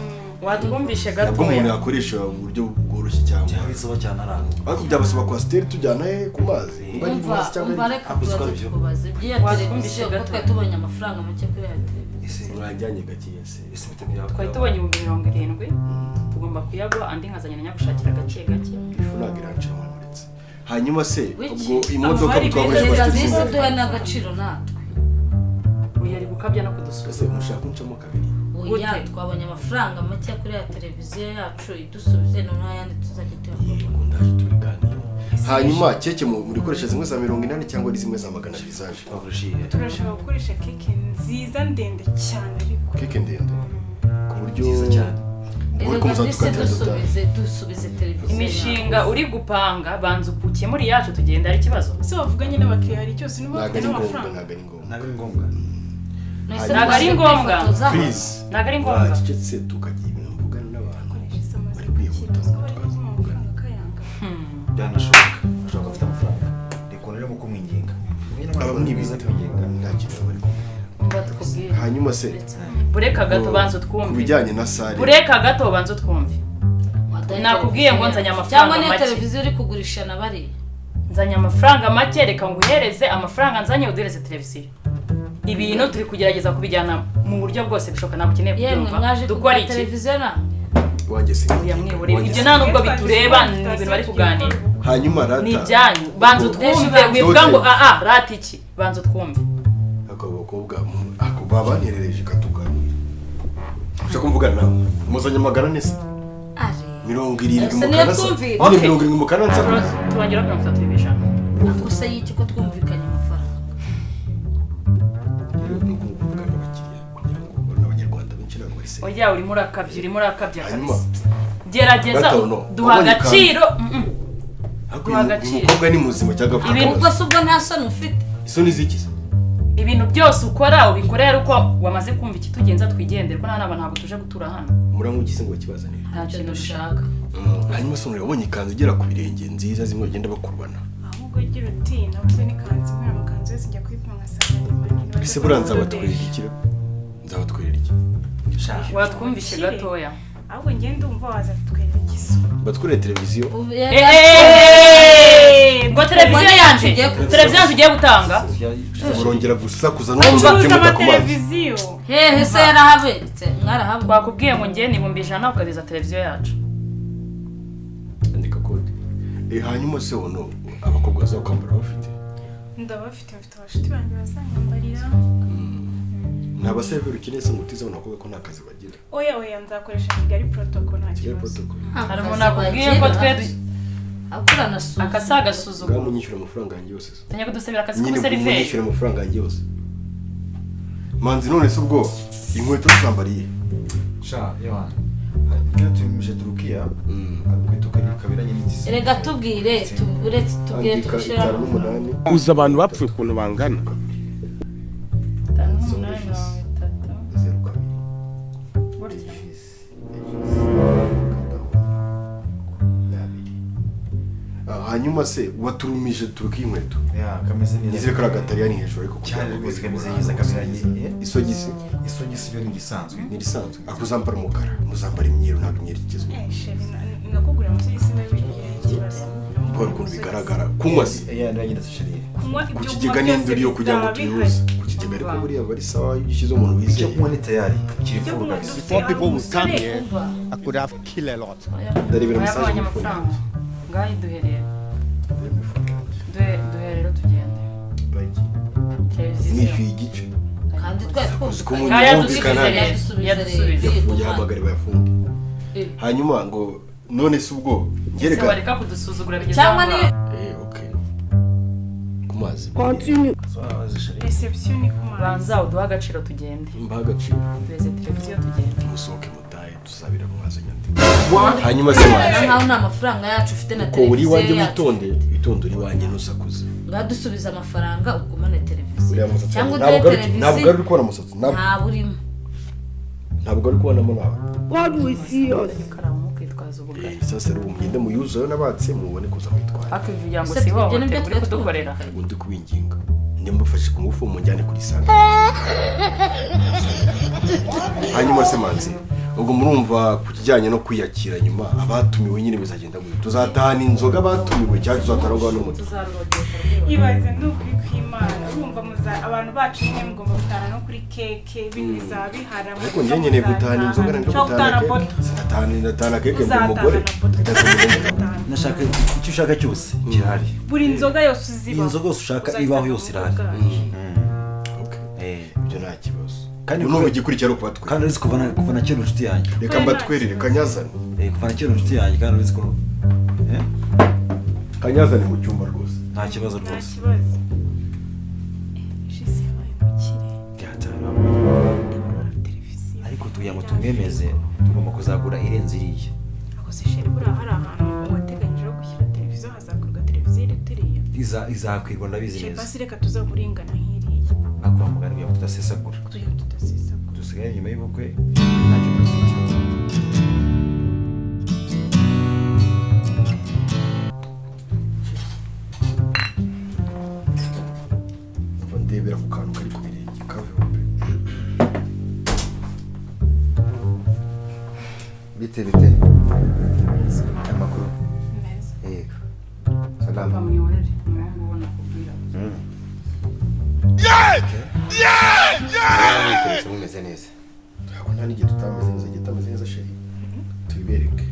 Watwumvishe Nabwo umuntu gatoya. yakoresha uburyo bworoshye cyangwa Byaba bisaba cyane aranga. Ariko byabasaba kwasiteri tujyana he ku mazi? Niba ari ku Umva, mazi cyangwa umva, ari reka Ako tubaze siko byo. tukubaze iby'iyo Watwumvishe televiziyo ko gato. twari tubonye amafaranga make kuri ya televiziyo. Ese mwajyanye gakeya se. ese bite byaba? Twari tubonye 70,000 tugomba kuyaguha andi nkazanye na nyagushakira gake gake. Ifu ntabwo irancira muretse. Hanyuma se Wiki. ubwo imodoka Abari twakoresha beza kwasiteri Televiziyo zingahe? duhe n'agaciro natwe. Uyu ari gukabya no Ese kudusuzugura. mushaka uncamo kabiri? Oya, Gute? twabonye amafaranga make kuri ya televiziyo yacu, idusubize noneho ayandi tuzajya tuyakora. Yego ndaje tubiganire. Hanyuma keke murikoresha zimwe za 80 cyangwa ari zimwe za 200 zaje? Twakoresha iyihe? Turashaka gukoresha keke nziza ndende cyane ariko. Keke ndende ku buryo Nziza cyane. Ubwo ariko Erega disi muzadukatira dutahe. dusubize, dusubize televiziyo yacu. Imishinga uri gupanga banza ukemure iyacu tugenda ari ikibazo. Se wavuganye n'abakiriya hari cyose niba Ntabwo bafite ari ngombwa, n'amafaranga. ntabwo ari ngombwa. Ntabwo ari ngombwa. Nahise Ntabwo ari tumaze ngombwa. kwifotozaho. Please. Ntabwo ari ngombwa. Wacecetse tukagira ibintu mvugana n'abantu. Koresha isamazi Bari kwihuta. bakira, bari kuguha amafaranga akayanga. Byanashoboka. Ashobora kuba afite amafaranga. Reka rero kumwinginga. Abamwibita kwinginga. nta kintu bari kumwe. Umva tukubwire. Hanyuma se Bureka gato banza ku utwumve. bijyanye na sare. Bureka gato banza utwumve. Waduhaye Nakubwiye ngo televiziyo nzanye yacu. amafaranga Cyangwa niyo make. televiziyo uri kugurisha na bariya. Nzanye amafaranga make, reka nguhereze amafaranga nzanye uduhereze televiziyo. Ibintu turi kugerageza kubijyana mu buryo bwose bushoboka, ntabwo ukeneye Yemwe kubyumva. mwaje Dukora kugura iki? televiziyo namwe. Wanjye si. Oya mwihorere. Ibyo nta nubwo bitureba, ni ibintu bari kuganira. Hanyuma rata. Ni ibyanyu. Banza utwumve, wivuga ngo aa rata iki? Banza utwumve. Ako bakobwa ako babanterereje katuganira. Ushaka kumvugana nawe? Muzanye 400 se? Ari. 70 Ese niyo mukana se? twumvikanye. Nyine 70 mukana nsa. Turongera 30%. Ako se y'iki ko twumvikanye amafaranga? Rero ni uko mvugana n'abakiriya kugira ngo babone abanyarwanda benshi ntabwo bari serious. Oya urimo urakabya, urimo urakabya Hanyuma kabisa. Gerageza Gato, no. duha Wabonye agaciro. Ariko Duha uyu agaciro. mukobwa ni muzima cyangwa afite Ibintu- Ubwo akabazo? se ubwo nta soni ufite? Isoni ziki se? Ibintu byose ukora ubikorera ari uko wamaze kumva ikitugenza twigendere, ko nta ntabwo ntabwo tuje gutura hano. Muranywa iki se ngo bakibazanire? Nta Icyo kintu dushaka. Hanyuma se wabonye ikanzu igera ku birenge nziza zimwe bagenda bakurubana. Ahubwo gira uti nabuze n'ikanzu imwe, amakanzu yose njya kuyipima ngasanga ni manini. Ese buriya nzabatwerera iki? Nzabatwerera iki? Watwumvishe gatoya. Ahubwo njye ndumva waza tutwereka iso. Batwereye televiziyo. Ngo televiziyo yanje. Televiziyo yanje ugiye gutanga. Murongera gusakuza no mujye ku mazi. Hehe se yarahaberetse mwarahabonye. Twakubwiye ngo njye ni 100,000 ukageza televiziyo yacu. Andika code. Hanyuma se wono abakobwa bazakambara bafite? Ndabafite, mfite abashuti banjye bazanyambarira. Nta baseveri ukeneye se ngo utize abakobwa ko nta kazi bagira. Oya oya nzakoresha Kigali protocol nta kibazo. Hari umuntu akubwiye ko twe akurana suzuma. Akasaga suzuma. Ngaho munyishyura amafaranga yanjye yose. Tanya kudusabira akazi k'umuseriveri. Nyine munyishyura amafaranga yanjye yose. Manzi none se ubwo inkweto zambariye? Sha Yohana. Iyo tumije Turukiya agukweto kabiranye n'itisi. Erega tubwire uretse tubwire tubishira. Uza abantu bapfuye ukuntu bangana. Hanyuma se waturumije Turukiya inkweto. Ya kameze neza. Nizere ko agatariyani hejuru ariko cyane rwose kameze neza kabiranye. Isogisi. Isogisi byo ni gisanzwe. Ni risanzwe. Akuzambara umukara, muzambara imyeru ntabwo imyeru igezweho. Chéri nakugura amasogisi nawe ikibazo. Kuko ukuntu bigaragara kunywa se. Ya ndagenda chéri. Ku kigega n'induri yo kugira ngo tuyihuze. Ku kigega ariko buriya bari sawa iyo ushyize umuntu wizeye. Icyo kunywa ni tayari. Kiri full kabisa. Four people will come here. I could have killed a lot. Ndarebera message mu phone. Ngaho duhereye. Duherero tugende. Nishyuye igice. Kandi twari twumvikana. Yadusubize. Yahamagare bayafunge. Hanyuma ngo none se ubwo ngereka. Bareka kudusuzugura bigeze. Cyangwa ni okay. Ku mazi. Continue. Reception ni ku mazi. Banza uduha agaciro tugende. Mbaha agaciro. Duheze televiziyo tugende. Musohoke mutahe tuzabira mwaza nyandi. Hanyuma se manzi. Nkaho nta mafaranga yacu ufite na televiziyo. Ko uri wanjye witonde, witonde uri wanjye ntusakuze. Ngadusubiza amafaranga ugumane televiziyo. Cyangwa uduhe televiziyo. Ntabwo ari kubona umusatsi. Ntabwo urimo. Ntabwo ari kubonamo nawe. God will see us. Sasa rero mugende muyuzeyo nabatse mubone kuza mwitwara. Hakivugira ngo si hohoterwa uri kudukorera. Undi kubinginga. Ndimufashe ku ngufu munjyane kuri sanga. Hanyuma se manzi ubwo murumva ku kijyanye no kwiyakira nyuma abatumiwe nyine bizagenda gute? Tuzatahana inzoga abatumiwe cyangwa tuzatahana n'umuti? Ibaze ndukuri kw'Imana urumva muza abantu bacu nyine mugomba gutahana no kuri keke ibintu bizaba bihara. Ariko njye nkeneye gutahana inzoga ntabwo gutahana keke. Sinatahana keke ndi umugore. Nashaka icyo ushaka cyose kirahari. Buri nzoga yose uzibaho. Inzoga yose ushaka ibaho yose irahari. Okay. Ibyo nta kibazo. Kandi n'ubu igikurikira ari ukubatwerera. Kandi uretse kuva na kera inshuti yanjye. Reka mbatwerere kanyazane. Kuva na kera inshuti yanjye kandi uretse ko kanyazane mu cyumba rwose. Nta kibazo rwose. Nta kibazo. Jisi yabaye umukire. Ariko tugira ngo tumwemeze tugomba kuzagura irenze iriya. Ako se chéri buriya hari ahantu wateganyije ho gushyira televiziyo hazakorwa televiziyo iri iriya. Izakwirwa ndabizi neza. Basi reka tuzagura ingana nk'iriya. Akwa mugani kugira ngo tudasesagura. Kugira ngo tudasesagura. Dusigaye nyuma y'ubukwe ntacyo dufite. Ndebera ku kantu kari ku birenge kaveho pe. Bite bite. Amakuru. Meza. Yego. Salama. Papa mwihorere. Mwangubona kubwira. Yeah! Mumeze neza. Ntabwo nta n'igihe tutameze neza, igihe tutameze neza chéri. Tubibereke.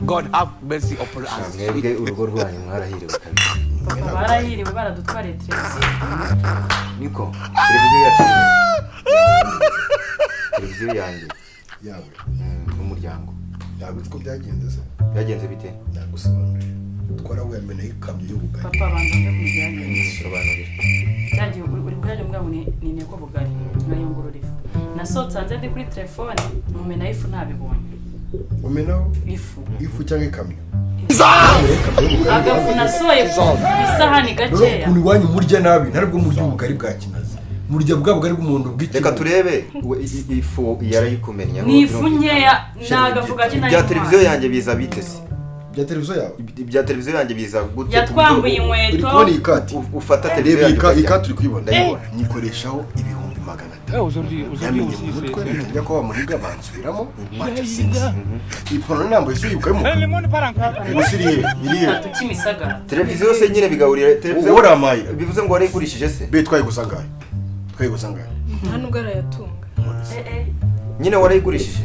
God have mercy upon us. Mwebwe urugo rwanyu mwarahiriwe kabisa. Papa barahiriwe baradutwariye televiziyo. Niko, televiziyo yacu. Televiziyo yanjye. Yawe. N'umuryango. Ntabwo uzi ko byagenze se? Byagenze bite? Nagusobanurira. Twarahuye amenaho ikamyo y'ubugari. Papa banza mve ku byagenze. Sobanurira. Cyagiye uri bwaje mbwa ngo ni inteko bugari nkayungurura ifu. Nasohotse hanze ndi kuri telefone mumenaho ifu ntabibonye. Umenaho? Ifu. Ifu cyangwa ikamyo? Agafu nasoye ku isahani gakeya. Ukuntu iwanyu murya nabi ntabwo murya ubugari bwa kinazi. Murya bwa bugari bw'umuntu bw'iki. Reka turebe ifu yarayikumenya. Ni ifu nkeya nagafu gake nari. Ibya televiziyo yanjye biza bitese. Bya televiziyo yawe? Ibya televiziyo yanjye biza gute? Yatwambuye inkweto. Uri kubona iyi kati? Ufata televiziyo yanjye. Iyi kati uri kuyibona? Ndayibona. Nyikoreshaho 200,000. 500. Aujourd'hui, aujourd'hui Yamenye aussi, mu mutwe, c'est. njya kuba bamuniga bansubiramo, baca sinzi. Ipantaro nambaye si yibuka y'umukara. Le monde part en couille. Ubu si irihe? Irihe? Tatu Kimisagara. Televiziyo yose nyine bigahurira televiziyo. Wowe uramaye. Bivuze ngo warayigurishije se? Be twayigusa angahe? Twayigusa angahe? Nta nubwo arayatunga. Nyine warayigurishije.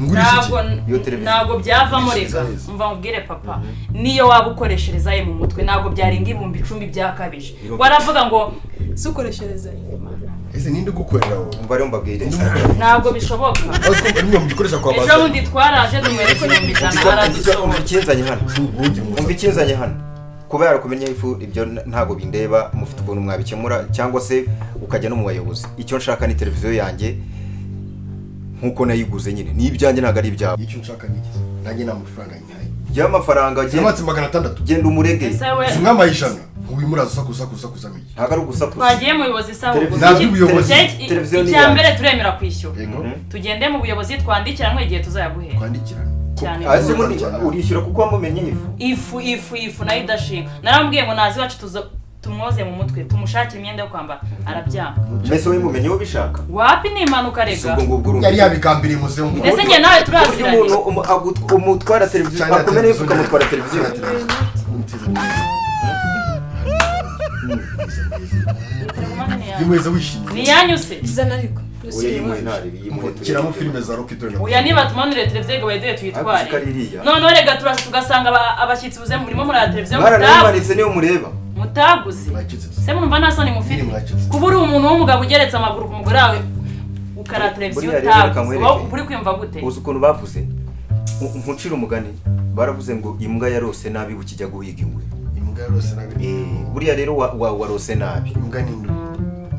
Ngurisha iki? Ntabwo Iyo televiziyo. ntabwo byavamo Ngurisha rega. izi. Umva mubwire papa, niyo waba ukoreshereza aye mu mutwe ntabwo byarenga 10,000 byakabije. Waravuga ngo Si ukoreshereza Ese ninde ugukorera wowe? Umva rero mbabwire. ntabwo bishoboka. Azi ko nimwe mugikoresha kwa Ejo baza. bundi twaraje tumwereka 100,000 Umva aradusohora. ikinzanye hano. Ubugi Umva ikinzanye hano. Kuba yarakumenye ifu ibyo ntabwo bindeba, mufite ukuntu mwabikemura cyangwa se ukajya no mu bayobozi. Icyo nshaka ni televiziyo yanjye nkuko nayiguze nyine. Ni ibyanjye ntabwo ari ibyawe. Icyo nshaka ni iki? Nanjye nta mafaranga nyihaye. Y'amafaranga Sinabatse 600. genda umurege. Ese we Simwamaye 100. Uyu muraza usakuza usakuza miki. Ntabwo ari ugusakuza. twagiye mu buyobozi sawa. Ntabwo ubuyobozi. Televiziyo ni Icya iyanjye. mbere turemera kwishyura. Yego. Tugende mu buyobozi twandikiranwe igihe tuzayaguhera. Twandikirana. Cyane. Ese ubundi urishyura kuko wamumenye ifu. Ifu ifu ifu nayo idashinga. Naramubwiye ngo nazi iwacu tumwoze mu mutwe, tumushakire imyenda yo kwambara, arabyanga. Mbese wowe mumenye wowe ubishaka? Wapi ni impanuka Si rega. ubwo ngubwo urumva. Yari yabigambiriye muzehe w'umugore. Ese njye nawe Uburyo turaziranye. umuntu umutwara televiziyo Cyane akumena ifu televiziyo. ukamutwara televiziyo. Yimweza wishimye. Ni iyanyu se? Zana ariko. Oya yimuhe ntari yimuhe. Shyiramo filime za Rocky dore. Oya niba tumanurire televiziyo ngo bayiduhe tuyitware. Ariko iriya. Noneho rega turaza tugasanga abashyitsi buze murimo muri televiziyo Mwaranayimanitse niyo mureba. mutaguze. Se murumva nta soni mufite. Kuba uri umuntu w'umugabo ugeretse amaguru ku mugore wawe ukara televiziyo Buriya rero reka utaguze. nkwereke. Wowe uri kwiyumva gute? Uzi ukuntu bavuze? Nkucira umugani. Baravuze ngo imbwa yarose nabi bukijya guhiga ingwe. Imbwa yarose nabi. Buriya rero warose nabi. Imbwa ni ndu.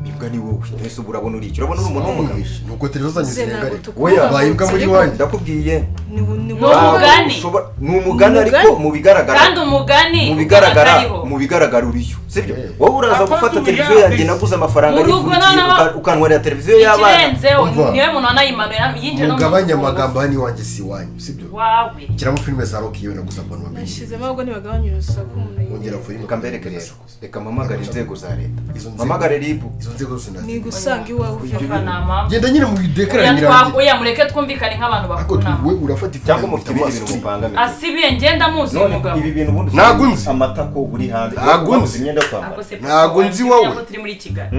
Imbwa ni wowe. Ese ubu urabona uri iki? Urabona uri umuntu w'umugabo. Nuko televiziyo zanyu zirenga reka. Oya, Baye imbwa muri wanyu. Ndakubwiye. Ni Ni umugani. Ni umugani ariko mu bigaragara. Kandi umugani mu bigaragara ukaba mu bigaragara uriyo. Sibyo? Wowe uraza gufata televiziyo yanjye naguze amafaranga Mu rugo arivunikiye noneho- ukantwarira televiziyo y'abana. Ikirenzeho Umva. niwe muntu wanayimanuye yinjiye no mu Mugabanye nzu. amagambo hano iwanjye si iwanyu, sibyo? Wawe. Shyiramo filime za Rocky yewe naguze abonnement. Nashyizemo ahubwo ntibagabanya urusaku umuntu Ongera yireba. filime. Reka mbereke rero. Reka mpamagare inzego za leta. Izo nzego- Mpamagare RIB. Izo nzego zose ndazi. Ni gusanga iwawe uvuye. Papa nta mpamvu. Genda nyine mu idekara Oya nyirangira. oya mureke twumvikane nk'abantu Ariko bakuru. we urafata ifu Cyangwa mufite ibindi bintu mupanga. Asibiye ngenda muzi uyu None mugabo. ibi bintu ubundi Ntabwo nzi. amatako uri hanze. Ntabwo Wabuze nzi. imyenda yo kwambara. Ako se papa Ntabwo wawe nzi wowe. ko turi muri Kigali.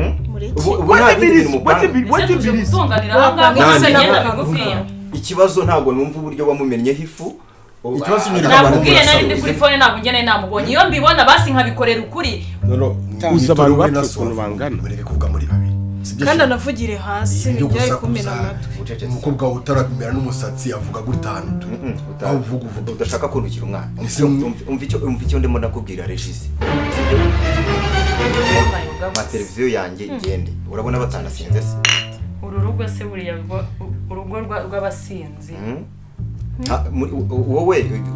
Ubu ubu nta bindi bintu mupanga. Ese tuje gutunganira aha ngaha Nani? gusa imyenda migufiya. Ikibazo ntabwo numva uburyo wamumennyeho ifu. Ikibazo nyine abantu Nakubwiye nari ndi murasaba. kuri phone ntabwo njye nari namubonye. Iyo mbibona basi nkabikorera ukuri. No no. Uzi abantu Mwitore bapfa na ukuntu bangana. Mureke kuvuga muri babiri. Sibyo Kandi se? anavugire hasi Ibyo bijyaye kumena gusakuza. amatwi. Umukobwa wawe utaramera n'umusatsi avuga gutanu tu. Aho uvuga uvuga. Udashaka kuntukira umwana. Ese Umva icyo ndimo nakubwira Regis. Ma televiziyo yanjye igende. Urabona batanasinze se? Uru rugo se buriya urugo rw'abasinzi.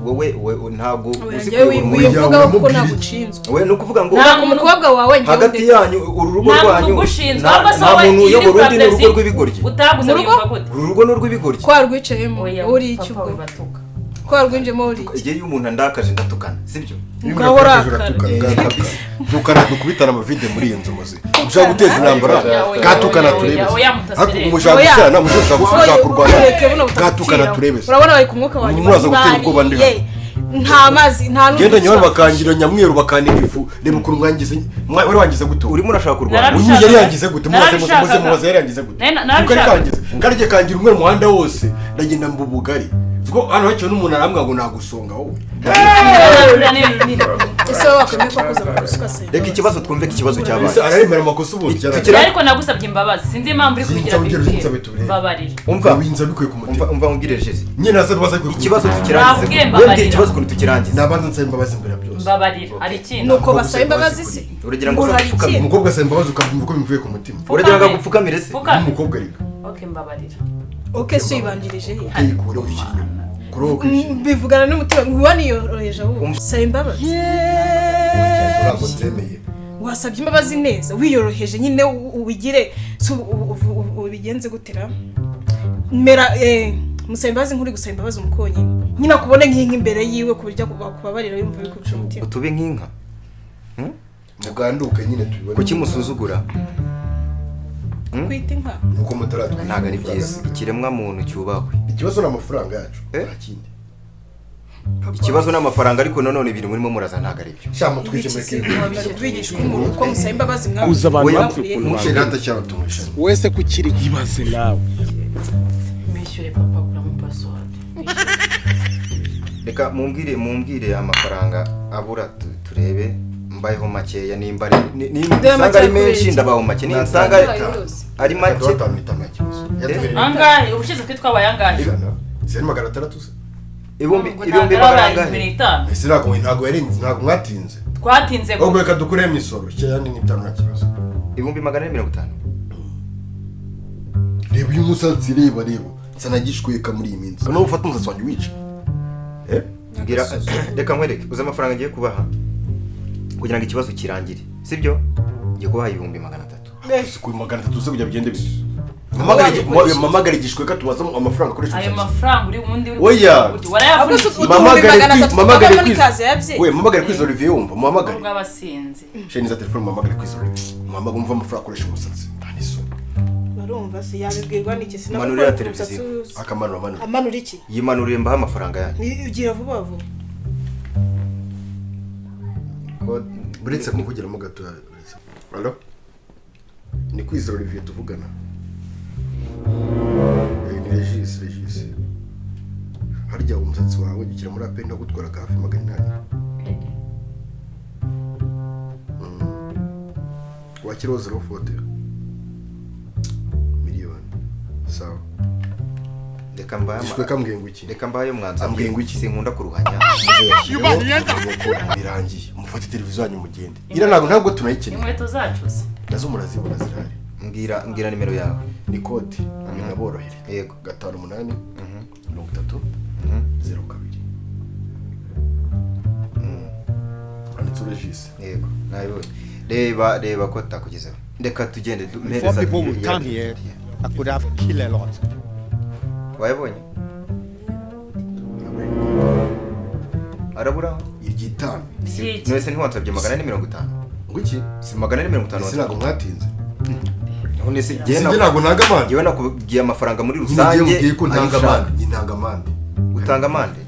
Wowe wowe ntabwo Oya, uzi njyewe kuyobora umuryango. wivugaho kuko uramubwira ntabwo iki? unshinzwe. We ni ukuvuga ngo Nta muntu- Umukobwa wawe njyewe hagati ndeka. yanyu uru rugo Nta muntu rwanyu ugushinzwe, nta ahubwo se nta wowe muntu iyo uri uyobora undi ni urugo kuri rw'ibigoryi. Utaguze Mu rugo? wiyumva gute? Uru rugo ni urw'ibigoryi. Ko warwicayemo Oya, uri iki papa ubwo? we batuka. Ko warwinjiyemo uri iki? Igihe iyo umuntu andakaje ndatukana, sibyo? Ngaho urakara. Tukana dukubitana amavide muri iyi nzu muzi. Ushaka guteza intambara Oya, gatukana oya, turebe. oya, mutasire. Mushaka Oya. gusana, mushaka Oya, kurwana. ureke buno Gatukana butagupfira. turebe. Urabona bari ku mwuka wa nyuma. Muraza gutera ubwoba ndi hano. Bariye. Nta mazi nta Genda n'udusa. nyawe bakangira nyamweru bakanira ifu. Reba ukuntu mwangize. Wari wangize gute? Urimo urashaka kurwana. Narabishakaga. Uyu yari yangize gute? Mubaze muze muze Narabishakaga. mubaze yari yangize gute? Nari- Kuko yari narabishakaga. kangize. Karye kangira umwe mu muhanda wose ndagenda mu bugari. Ubwo hano haciye n'umuntu arambwira ngo nagusonga wowe. Ese wowe wakwemeye ko wakoze amakosa ugasaba Reka ikibazo twumve ko ikibazo Ese cyabaye. araremera amakosa ubundi Tukira- Ariko nagusabye imbabazi sinzi impamvu uri kubigira Sinzi big ugera deal. uzinsabe turebe. Mbabarira. Umva Winza bikuye ku mutima. umva umbwire Regis. Nyine naza rwaza bikuye ku Ikibazo mutima. tukirangize. Nabwiye Wembwira mbabarira. ikibazo ukuntu tukirangiza. Nabanza nsaba imbabazi mbere ya byose. Mbabarira. Hari ikindi. Nuko basaba imbabazi se. Uragira ngo Ngo hari uzapfukame. ikindi. Umukobwa asaba imbabazi ukabyumva ko bimuvuye ku mutima. Uragira ngo agupfukamire se? Pfukame. N'umukobwa ariko. Okay, mbabarira. Oke se uyibanjirije he? Ukayikureho ikinyoma. Kuroho kwishyura. Mbivugana n'umutima nkuba niyoroheje ahubwo. Saba imbabazi. Ntabwo nzemeye. Wasabye imbabazi neza wiyoroheje nyine ubigire si ubigenze gutera mera musaba imbabazi nk'uri gusaba imbabazi umukonyine nyine akubone nk'inka imbere yiwe ku buryo akubabarira yumva bikuje umutima. Utube nk'inka. Muganduke nyine tubibone. Kuki musuzugura? Kwita inka nuko mutaratwishyura. Ntabwo ari byiza, ikiremwa muntu cyubahwe. Ikibazo ni amafaranga yacu, nta kindi. Ikibazo ni amafaranga, ariko nanone ibintu murimo muraza ntabwo ari byo. Sha mutwije muri kwigisha umuntu uko musaba imbabazi. Uza abantu mwaburiye. Umuceri hatacyabatumisha wese kukiri ibaze nawe. Mwishyure papa, kuramo password. Reka mumbwire amafaranga abura turebe mbayeho makeya, nimba ari nimba ari menshi ndabaho make, ninsanga ari make angahe ubushize twe twabaye angahe? Zeri 600 se ibihumbi 500. Ese ntabwo yarenze, ntabwo mwatinze. Twatinze ubwo reka dukure imisoro cyane ni 5 nta kibazo. 450,000. Reba uyu musatsi, reba sanagishweka muri iyi minsi. Kana ufata umusatsi wanjye wica. Ngira reka nkwereke uza amafaranga ngiye kubaha kugira ngo ikibazo kirangire, sibyo? Ngiye kubaha 300,000. Ku 300 uze kujya bigende bise. Mamagara igishweka tubaza amafaranga akoresha. Ayo mafaranga uri ubundi uri We mamagara kwizo Olivier, wumva mamagara. Ubwo abasinzi. Sheniza telefone mamagara kwizo Olivier. Mamaga umva amafaranga akoresha umusatsi. Nta nisoni. Barumva se yabibwirwa n'iki? Manurira televiziyo. Akamanura manura. Amanura iki? Yimanuriye mbaha amafaranga yanyu. Ugira vuba vuba. Buretse kuvugiramo gato. Allo? Ni kwizo Olivier tuvugana. Ni Regis. Harya umusatsi wawe ugikira muri apeni no gutwara hafi 800. Wakiro 040 miliyoni. Sawa. Reka mbaye gishweka mbwengu iki? Reka mbaye mwanza mbwengu iki? Sinkunda kuruhanya. Birangiye. Mufate televiziyo yanyu mugende. Ira ntabwo tunayikeneye. Inkweto zacu se nazo murazibona zirahari. Mbwira nimero yawe. Ni kode binaborohere. Yego. 5 8 30 02. Anditse Regis. Yego, nabibonye. Reba ko takugezeho. Reka tugende mpereza. People will come here. I could have killed a lot. Wayabonye? Arabura iryitanu. None ntiwansabye 450. Ngiki? Si 450. Ese ntabwo mwatinze. None se jye ntabwo nanga amande. Jyewe nakubwiye amafaranga muri rusange. Ngiye ko ntanga amande, ntanga amande. Utanga amande?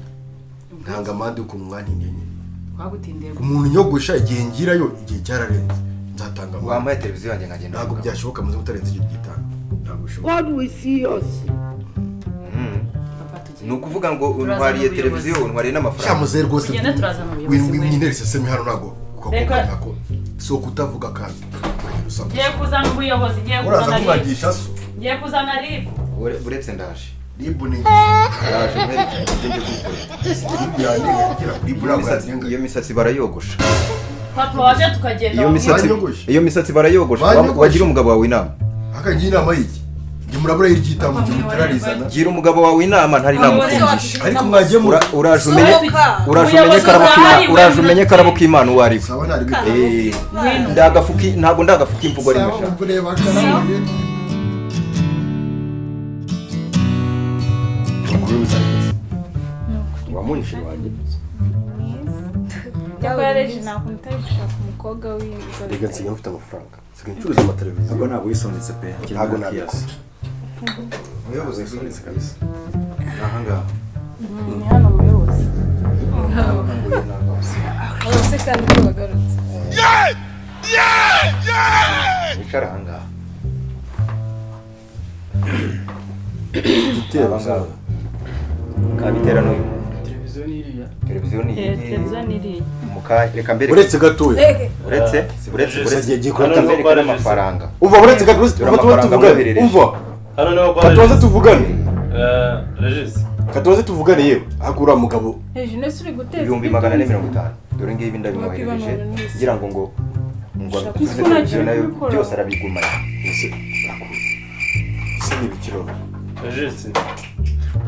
Ntanga amande uko mwantindiye nyine. Twagutindiye. Umuntu nyogosha igihe ngirayo igihe cyararenze. Nzatanga amande. Wampaye televiziyo yanjye nkagenda. Ntabwo byashoboka muze mutarenze icyo gitanu. Ntabwo bishoboka. God will see us. Ni ukuvuga ngo untwariye televiziyo, untwariye n'amafaranga. Cyamuze rwose. Tugende turazana ubuyobozi. Winere sesemi hano ntabwo ukakubona so kutavuga kandi. Ngiye kuzana ubuyobozi, ngiye kuzana RIB. Ngiye kuzana RIB. Uretse ndaje. RIB ni ndaje mwereke ibyo ngiye gukora. RIB yanjye RIB ntabwo yagenga. Iyo misatsi barayogosha. Papa waje tukagenda. Iyo misatsi barayogosha. Wagira umugabo wawe inama. Akangira inama y'iki? Ngi murabura y'iryitamo cyo mutararizana. Gira umugabo wawe inama ntari namufungisha. Ariko mwagiye uraje umenye karabo k'Imana uwo ari we. Sawa nari ndagafuki ntabwo ndagafuka imvugo ari mesha. Wamunishe wanjye. Yakoreje nakuntu gushaka umukobwa w'inzobe. Reka nsigaye mfite amafaranga. Nsigaye ncuruza amateleviziyo. Ntabwo ntabwo wisonetse pe. Ntabwo nabikora. Umuyobozi wisonetse kabisa. Aha ngaha. Ni hano umuyobozi. Bose kandi ko bagarutse. Wicara aha ngaha. Igitero zawe. Kabitera n'uyu muntu. Televiziyo ni iriya. Televiziyo ni iyi. Televiziyo ni iriya. Mukaye reka mbere. Uretse gatoya. Uretse mbere n'amafaranga. Umva uretse gato tuvugane. Umva. Hano niho kwa Katubaze tuvugane. Regis. Katubaze tuvugane yewe. Hakura mugabo. Regis uri guteza 450,000. Dore ngibi ndabimwoherereje ngira ngo televiziyo nayo byose arabigumana. Ese se ni bikiro. Regis.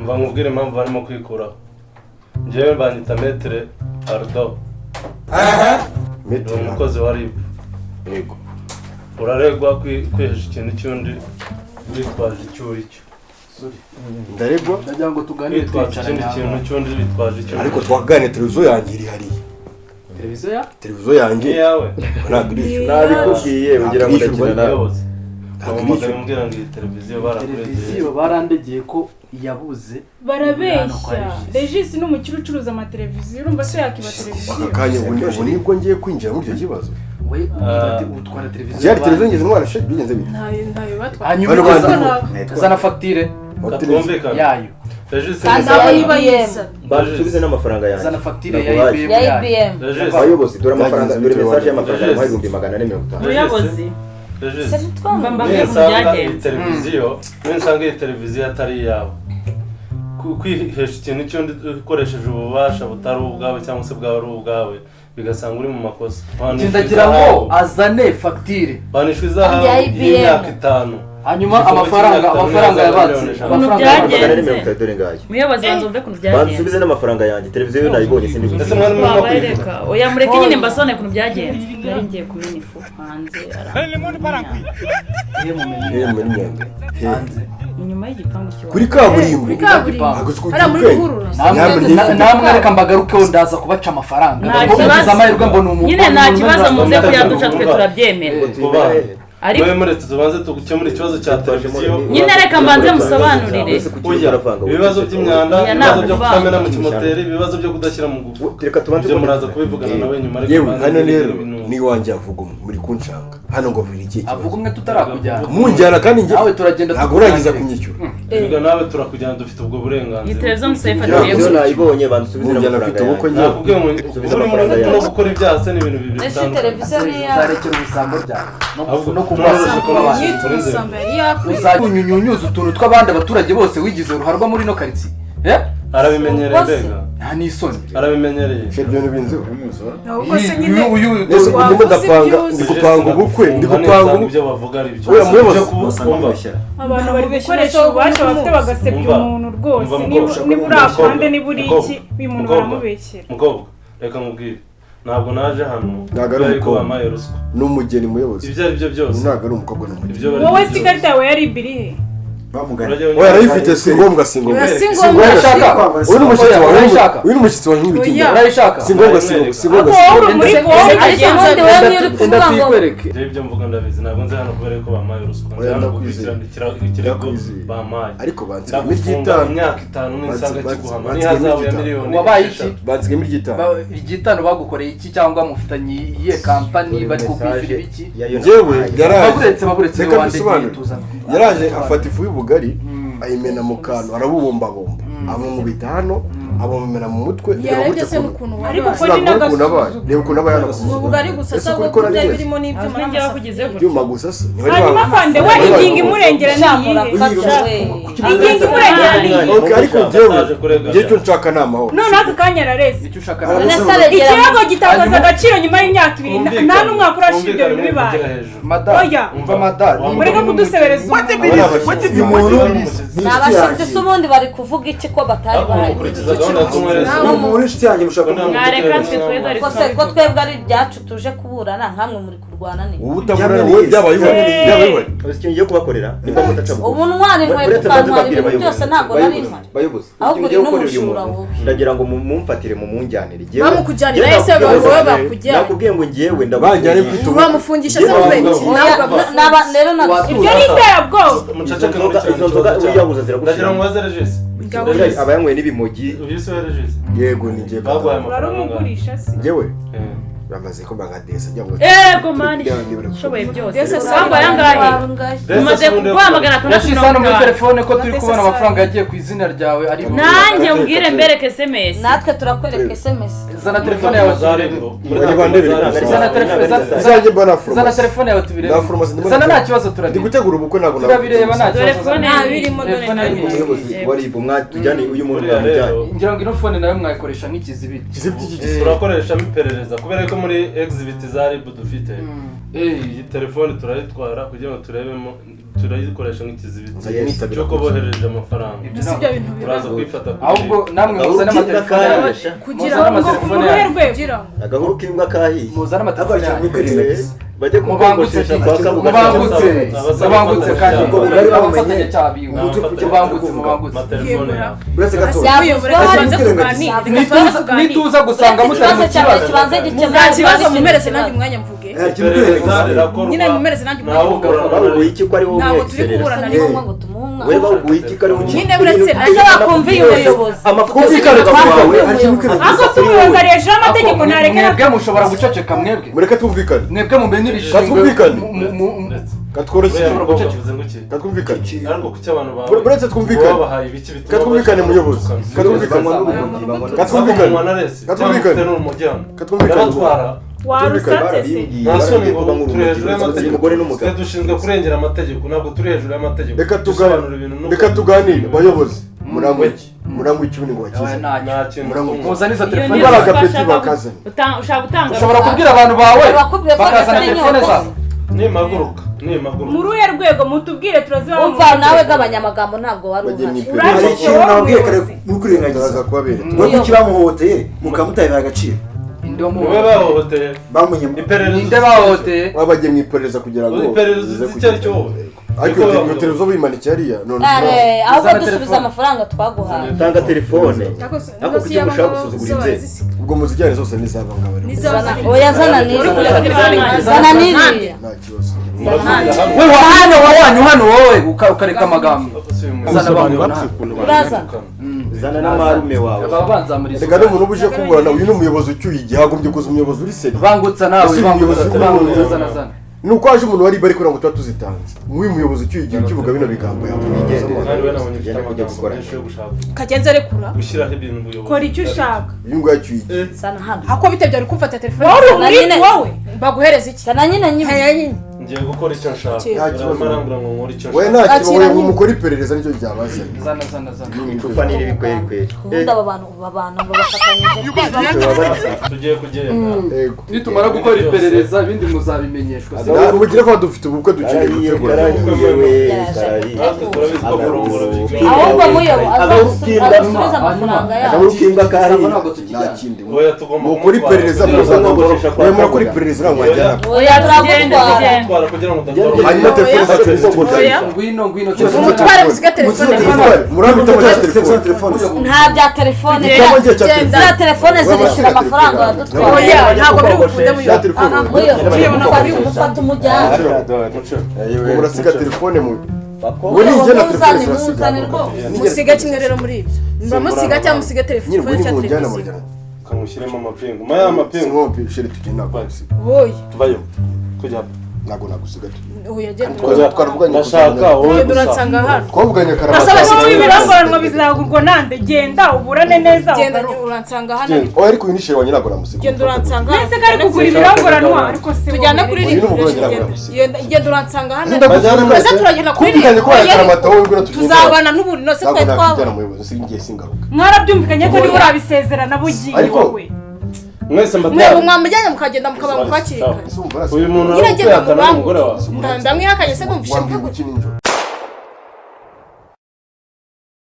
Mva nkubwire impamvu barimo kwikuraho. Njyewe banyita Maître Ardo. Maître umukozi wa RIB. Yego. Uraregwa kwihesha ikintu cy'undi witwaje icyo uri cyo. Ndaregwa ndagira ngo tuganire twicaranye ikindi kintu cy'undi witwaje icyo. Ariko twakaganira televiziyo yanjye iri hariya. Televiziyo ya? Televiziyo yanjye. Ni yawe. Ntabwo irishyura. Nabikubwiye ugira ngo ndakina nawe. Ntabwo mbwira ngo iyi televiziyo barakuregeye. Televiziyo barandegeye ko yabuze. Barabeshya. Regis ni umukire ucuruza amateleviziyo, urumva se yakiba televiziyo. Aka kanya ubu nibwo ngiye kwinjira muri icyo kibazo. We ubwira utwara televiziyo. Byari televiziyo ngeze ntwara she bigenze bite? Ntayo batwara. Hanyuma zana fagitire yayo. Bansubize n'amafaranga yanjye. Zana fagitire ya IBM. Abayobozi dore amafaranga, dore message y'amafaranga 450,000. Muyobozi. Ninsanga iyi televiziyo atari iyawe, kwihesha ikintu cy'undi ukoresheje ububasha butari ubwawe cyangwa se bwawe ari ubwawe bigasanga uri mu makosa. Ndagira ngo azane fagitire banishwa izahabu y'imyaka 5. Hanyuma amafaranga yabatse amafaranga. Muyobozi banza umve ukuntu byagenze. Bansubize n'amafaranga yanjye, televiziyo nayibonye sindi. Ndetse mwari murimo kwiga. Oya mureke nyine mbasone ukuntu byagenze. Nari ngiye kumena ifu hanze. Inyuma y'igipangu cyo kuri kaburimbo. Namwe reka mbagarukeho ndaza kubaca amafaranga. Amahirwe mbona umuntu. Nyine nta kibazo muze kuyaduca twe turabyemera. Ariko muretse tubanze tugukemura ikibazo cya televiziyo. Nyine reka mbanze musobanurire. Ibibazo by'imyanda, ibibazo byo kutamena mu kimoteri, ibibazo byo kudashyira mu gufu. Reka tubanze muraza kubivugana nawe nyuma. Ariko yewe hano rero ni wanjye avuga umwe muri kunshanga. Hano ngo vira iki kibazo. Avuga umwe tutarakujyana. Munjyana kandi njye. Nawe turagenda ntabwo urangiza kunyishyura. Biga nawe turakujyana dufite ubwo burenganzira. Iyi televiziyo musayifatiye. Televiziyo nayibonye bansubize n'amafaranga yanjye. Nakubwiye ngo uri mu gukora ibyaha se n'ibintu bibiri bitandukanye. Televiziyo ni iyawe. Uzarekera ubusambo byawe. No uzanyunyunyuza utuntu tw'abandi abaturage bose wigize uruharwa muri no karitsiye. Arabimenyereye mbega. Nta n'isoni. Arabimenyereye. Ibyo bintu Ahubwo se nyine ndi gupanga ubukwe, ndi gupanga ubukwe. Ibyo bavuga ari byo. Abantu bari gukoresha ububasha bafite bagasebya umuntu rwose. Niba uri afande, niba uri iki, uyu muntu baramubeshyera. Mukobwa, reka nkubwire. Ntabwo naje hano ntabwo ari umukobwa n'umugeni muyobozi. Ibyo ari byo byose ntabwo ari umukobwa n'umugeni. Wowe se ikarita yawe yari ibiri he? Oya arayifite, si ngombwa, si ngombwa. Uyu ni umushyitsi wawe, uyu ni umushyitsi wawe nk'ibitinda. Si ngombwa, si ngombwa, si ngombwa. Ibyo mvuga ndabizi, ntabwo nzi hano kubera ko bampaye ruswa. Nzi hano gukurikirana ikirego bampaye. Ariko banzigamo iry'itanu. Imyaka 5 nisanga kiguhama n'ihazabu ya miliyoni. Wabaye iki? Banzigamo iry'itanu. Iry'itanu bagukoreye iki cyangwa mufitanye iyihe kampani bari kukwishyura ibiki? Njyewe yaraje. Baburetse reka dusobanure. Yaraje afata ifu y'ubugari ayimena mu kantu arabubumbabumba amumubita hano amumena mu mutwe. Ariko ko ni n'agasuzuguro. Reba ukuntu aba yanakuze. Ubugari gusa se ubwo byari birimo n'ibyuma n'amasafuriya. Ibyuma gusa se. Hanyuma fande we ingingo imurengera ni iyihe? Ingingo imurengera ni iyihe? Ariko njyewe icyo nshaka ni amahoro. Noneho aka kanya arareze. Ikirego gitakaza agaciro nyuma y'imyaka 2, nta n'umwaka urashira ibyo bintu bibaye. Oya. Mureke kudusebereza umuntu. Ni abashyitsi se ubundi bari kuvuga iki ko batari bahari? Mwareka twe twebwe Ko se ko twebwe ari ibyacu tuje kuburana nkamwe muri kurwana ni. Ubu utaburana wowe byabaye byabaye. Ikintu ngiye kubakorera nimba mudaca bugufi. Ubu ntwara inkweto ukantwara ibintu byose ntabwo nari mpari. Bayobozi. Ahubwo uri n'umujura wowe. Ndagira ngo mumfatire mumujyanire. Bamukujyanira ese wowe bakujyana. Nakubwiye ngo ngiyewe Banjyane mfite ubukwe. Bamufungisha se kubera iki? Naba rero na Ibyo ni iterabwoba. Izo nzoga wiyahuza ziragushira. Ndagira ngo ubaze Regis. Aba yanyweye n'ibimogi. Uyu si we Regis? Yego ni njye. Baguhaye amafaranga. Urarumugurisha se? Njyewe bamaze ko bagadesa cyangwa Ego mani shoboye byose. Sangwa yangahe? Tumaze kuguhamagara Yashyize hano muri telefone ko turi kubona amafaranga yagiye ku izina ryawe ari nanjye umbwire mbereke SMS. Natwe turakwereka SMS. Zana telefone yawe tubirebe. Zana telefone zana telefone yawe tubirebe. Zana nta kibazo turabireba. Ndi gutegura ubukwe ntabwo turabireba nta kibazo. Telefone birimo dore Umuyobozi wari mwatujyane uyu muntu mwamujyane. Ngira ngo ino phone nayo mwayikoresha nk'ikizibiti. Turakoreshamo iperereza kubera ko muri exhibit za RIB dufite iyi telefone turayitwara kugira ngo turebemo, turayikoresha nk'ikizibiti cy'uko boherereje amafaranga. Turaza kwifata ahubwo namwe muzane amatelefone yanyu kugira ngo amatelefone kugira agahuru k'imbwa kahiye muzane amatelefone yanyu bajye kukogoshesha kwa kabuga mubangutse mubangutse kandi abafatanyacyaha biwe mubangutse mubangutse uretse gato nituza gusanga mutari mu kibazo kibanze nta kibazo mumereze nanjye umwanya mvuge. Iperereza rirakorwa. Nyine mumereze nanjye Baguye iki ko ari wowe Ntabwo turi kuburana Ni ngombwa ngo tumuhe umwana. We baguye iki ko ari wowe Nyine uretse Ese bakumviye umuyobozi. Kumvikana kwawe hari ikintu Ako si umuyobozi ari hejuru y'amategeko ntareke Mwebwe mushobora guceceka mwebwe. Mureke twumvikane. Mwebwe mumenye ibishingwe. Katwumvikane. Katworoshye. Oya, mukobwa avuze ngo iki? Katwumvikane. Ariko kuki abantu bawe Uretse twumvikane. babahaye ibiki bituma Katwumvikane muyobozi. Katwumvikane. Katwumvikane. Katwumvikane. Katwumvikane. Ndabatwara. Warusatse se? Nta soni ngo turi hejuru y'amategeko. Umugore n'umugabo. Twe dushinzwe kurengera amategeko, ntabwo turi hejuru y'amategeko. Reka Dusobanura ibintu tuganire. Reka tuganire bayobozi. Murangwa iki? Murangwa iki ngo bakize? Nta kintu. Murangwa iki? Muzane izo Iyo telefone. ni Niba ari ruswa agapeti ushaka bakazanye. ushaka gutanga Ushobora ruswa. kubwira abantu bawe Bakubwiye ko bakazana badafite telefone inyota. zabo. Nimpaguruka, nimpaguruka. Muri uruhe rwego mutubwire turaziba Umva nawe gabanya amagambo ntabwo wari Bagiye mu uhari. iperereza. Hari ikintu nababwiye kare mukwirengagiza. Turaza kubabera. We kuki bamuhohoteye mukamutahira agaciro? Niwe bahohoteye. Bamunye Iperereza. Ninde bahohoteye? Baba bagiye mu iperereza kugira ngo Iperereza rize uzi icyo ari cyo wowe. Ariko Niko iyo bavuga. televiziyo buyimanikiye hariya none. Are, ahubwo Zana dusubiza telefone. amafaranga twaguhaye. Tanga telefone. Ariko si- Ariko kuki mushaka gusuzugura inzego? Ubwo muzijyane zose n'izaba ngaba rero. Nizaba- Oya zana n'iriya. Zana n'iriya. Nta kibazo. We wa hano wa wanyu hano wowe ukareka amagambo. Zana abantu hano. Uraza. Zana n'amarume wawe. Baba banzamuriza. Reka n'umuntu uba uje kuburana uyu ni umuyobozi ucyuye igihe hagombye kuza umuyobozi uri seri. Bangutsa nawe, Ese bangutsa, umuyobozi bangutsa, zana zana. Ni uko haje umuntu wari bari kugira ngo tuba tuzitanze. Nk'uyu muyobozi ucyuye igihe ukivuga bino bigambo yavuga. Kandi we nabonye ufite Tugende kujya amagambo gukora. menshi yo gushaka Kagenzi arekura. gushyiraho ibintu ubuyobozi. Kora icyo ushaka. Uyu nguyu acyuye igihe. Zana hano. Ako bitebye ari kumfata telefone. Wowe Zana uri nyine. wowe. Baguhereza iki? Zana nyine nyine. Ngiye gukora icyo nshaka. Nta kibazo. Barambwira ngo nkore icyo We nshaka. nta kibazo Akira we nyine. mukora iperereza nicyo ryabazanye. Zana zana zana. Icupa ni ribi kweri kweri. Ubundi aba bantu babana babafatanyije kwiba. Tugiye kugenda. Yego. Nitumara gukora iperereza ibindi muzabimenyeshwa. Si Na- Mugire vuba dufite ubukwe dukeneye Karahiye, gutegura. karahiye we, karahiye. Natwe turabizi ko kurongora bikwiye. Ahubwo muyobo Agahukimba. adusubize amafaranga yacu. Agahukimba Ntabwo karahiye. ntabwo Nta tukijyana. kindi. Oya tugomba Mukora iperereza kugira ngo muzana. Kogosha kwa We murakora Kabuga. iperereza ntabwo mwajyana. Oya turagutwara. kumutwara kugira ngo udatoroka. Hanyuma telefone zacu nizo Oya. Ngwino ngwino. Umutware musige telefone. Murabita muri telefone. Nta bya telefone. Cyangwa ngiye cya Genda. Ziriya telefone zirishyura amafaranga wadutwaye. Oya ntabwo biri bukunde Ya muyobo. telefone. Muyobo ufata umujyana. Murasiga telefone mu. Ubu ni njye na telefone Muzane zirasiga. muzane rwose. Musiga kimwe rero muri ibyo. Muramusiga cyangwa musige Nyine telefone ubwo ni cyangwa mu njyana televiziyo. mujyana. Kamushyiremo amapingu. Maya amapingu. Simwompi shere tugenda ntabwo nagusiga. Oya. Tuvayo. Kujya. Ntabwo nagusiga tu. Oya genda. Twaravuganye Ndashaka wowe Genda gusa. uransanga hano. Twavuganye Nasaba karabata. Wowe ibirongoranwa bizagurwa nande genda uburane neza Genda ugaruke. uransanga hano. Genda. Oya ariko uyu ni shere wanjye ntabwo namusiga. Genda uransanga hano. Mbese ko ari kugura ibirongoranwa ariko si Tujyana wowe. kuri Uyu ni ribu. umugore wanjye ntabwo Genda. namusiga. Genda genda uransanga hano. Ndagusiga. Ese turagenda kuri Kumvikanye ko Oya, wayakaramata wowe ngwino tugende. Tuzabana n'ubundi nose Ntabwo twari nakwijyana twabana. muyobozi singiye singaruka. Mwarabyumvikanye ko niba urabisezerana bugiye Ariko- wowe. Mwese Mwebwe mbatwara. mwamujyanye mukagenda mukaba mukakiri kare. Ese umva Uyu muntu Nyine genda arakwihakana n'umugore mubanguke. wawe. Ndamwihakanye se numvishe Wambwiye mvuga. guki nijoro.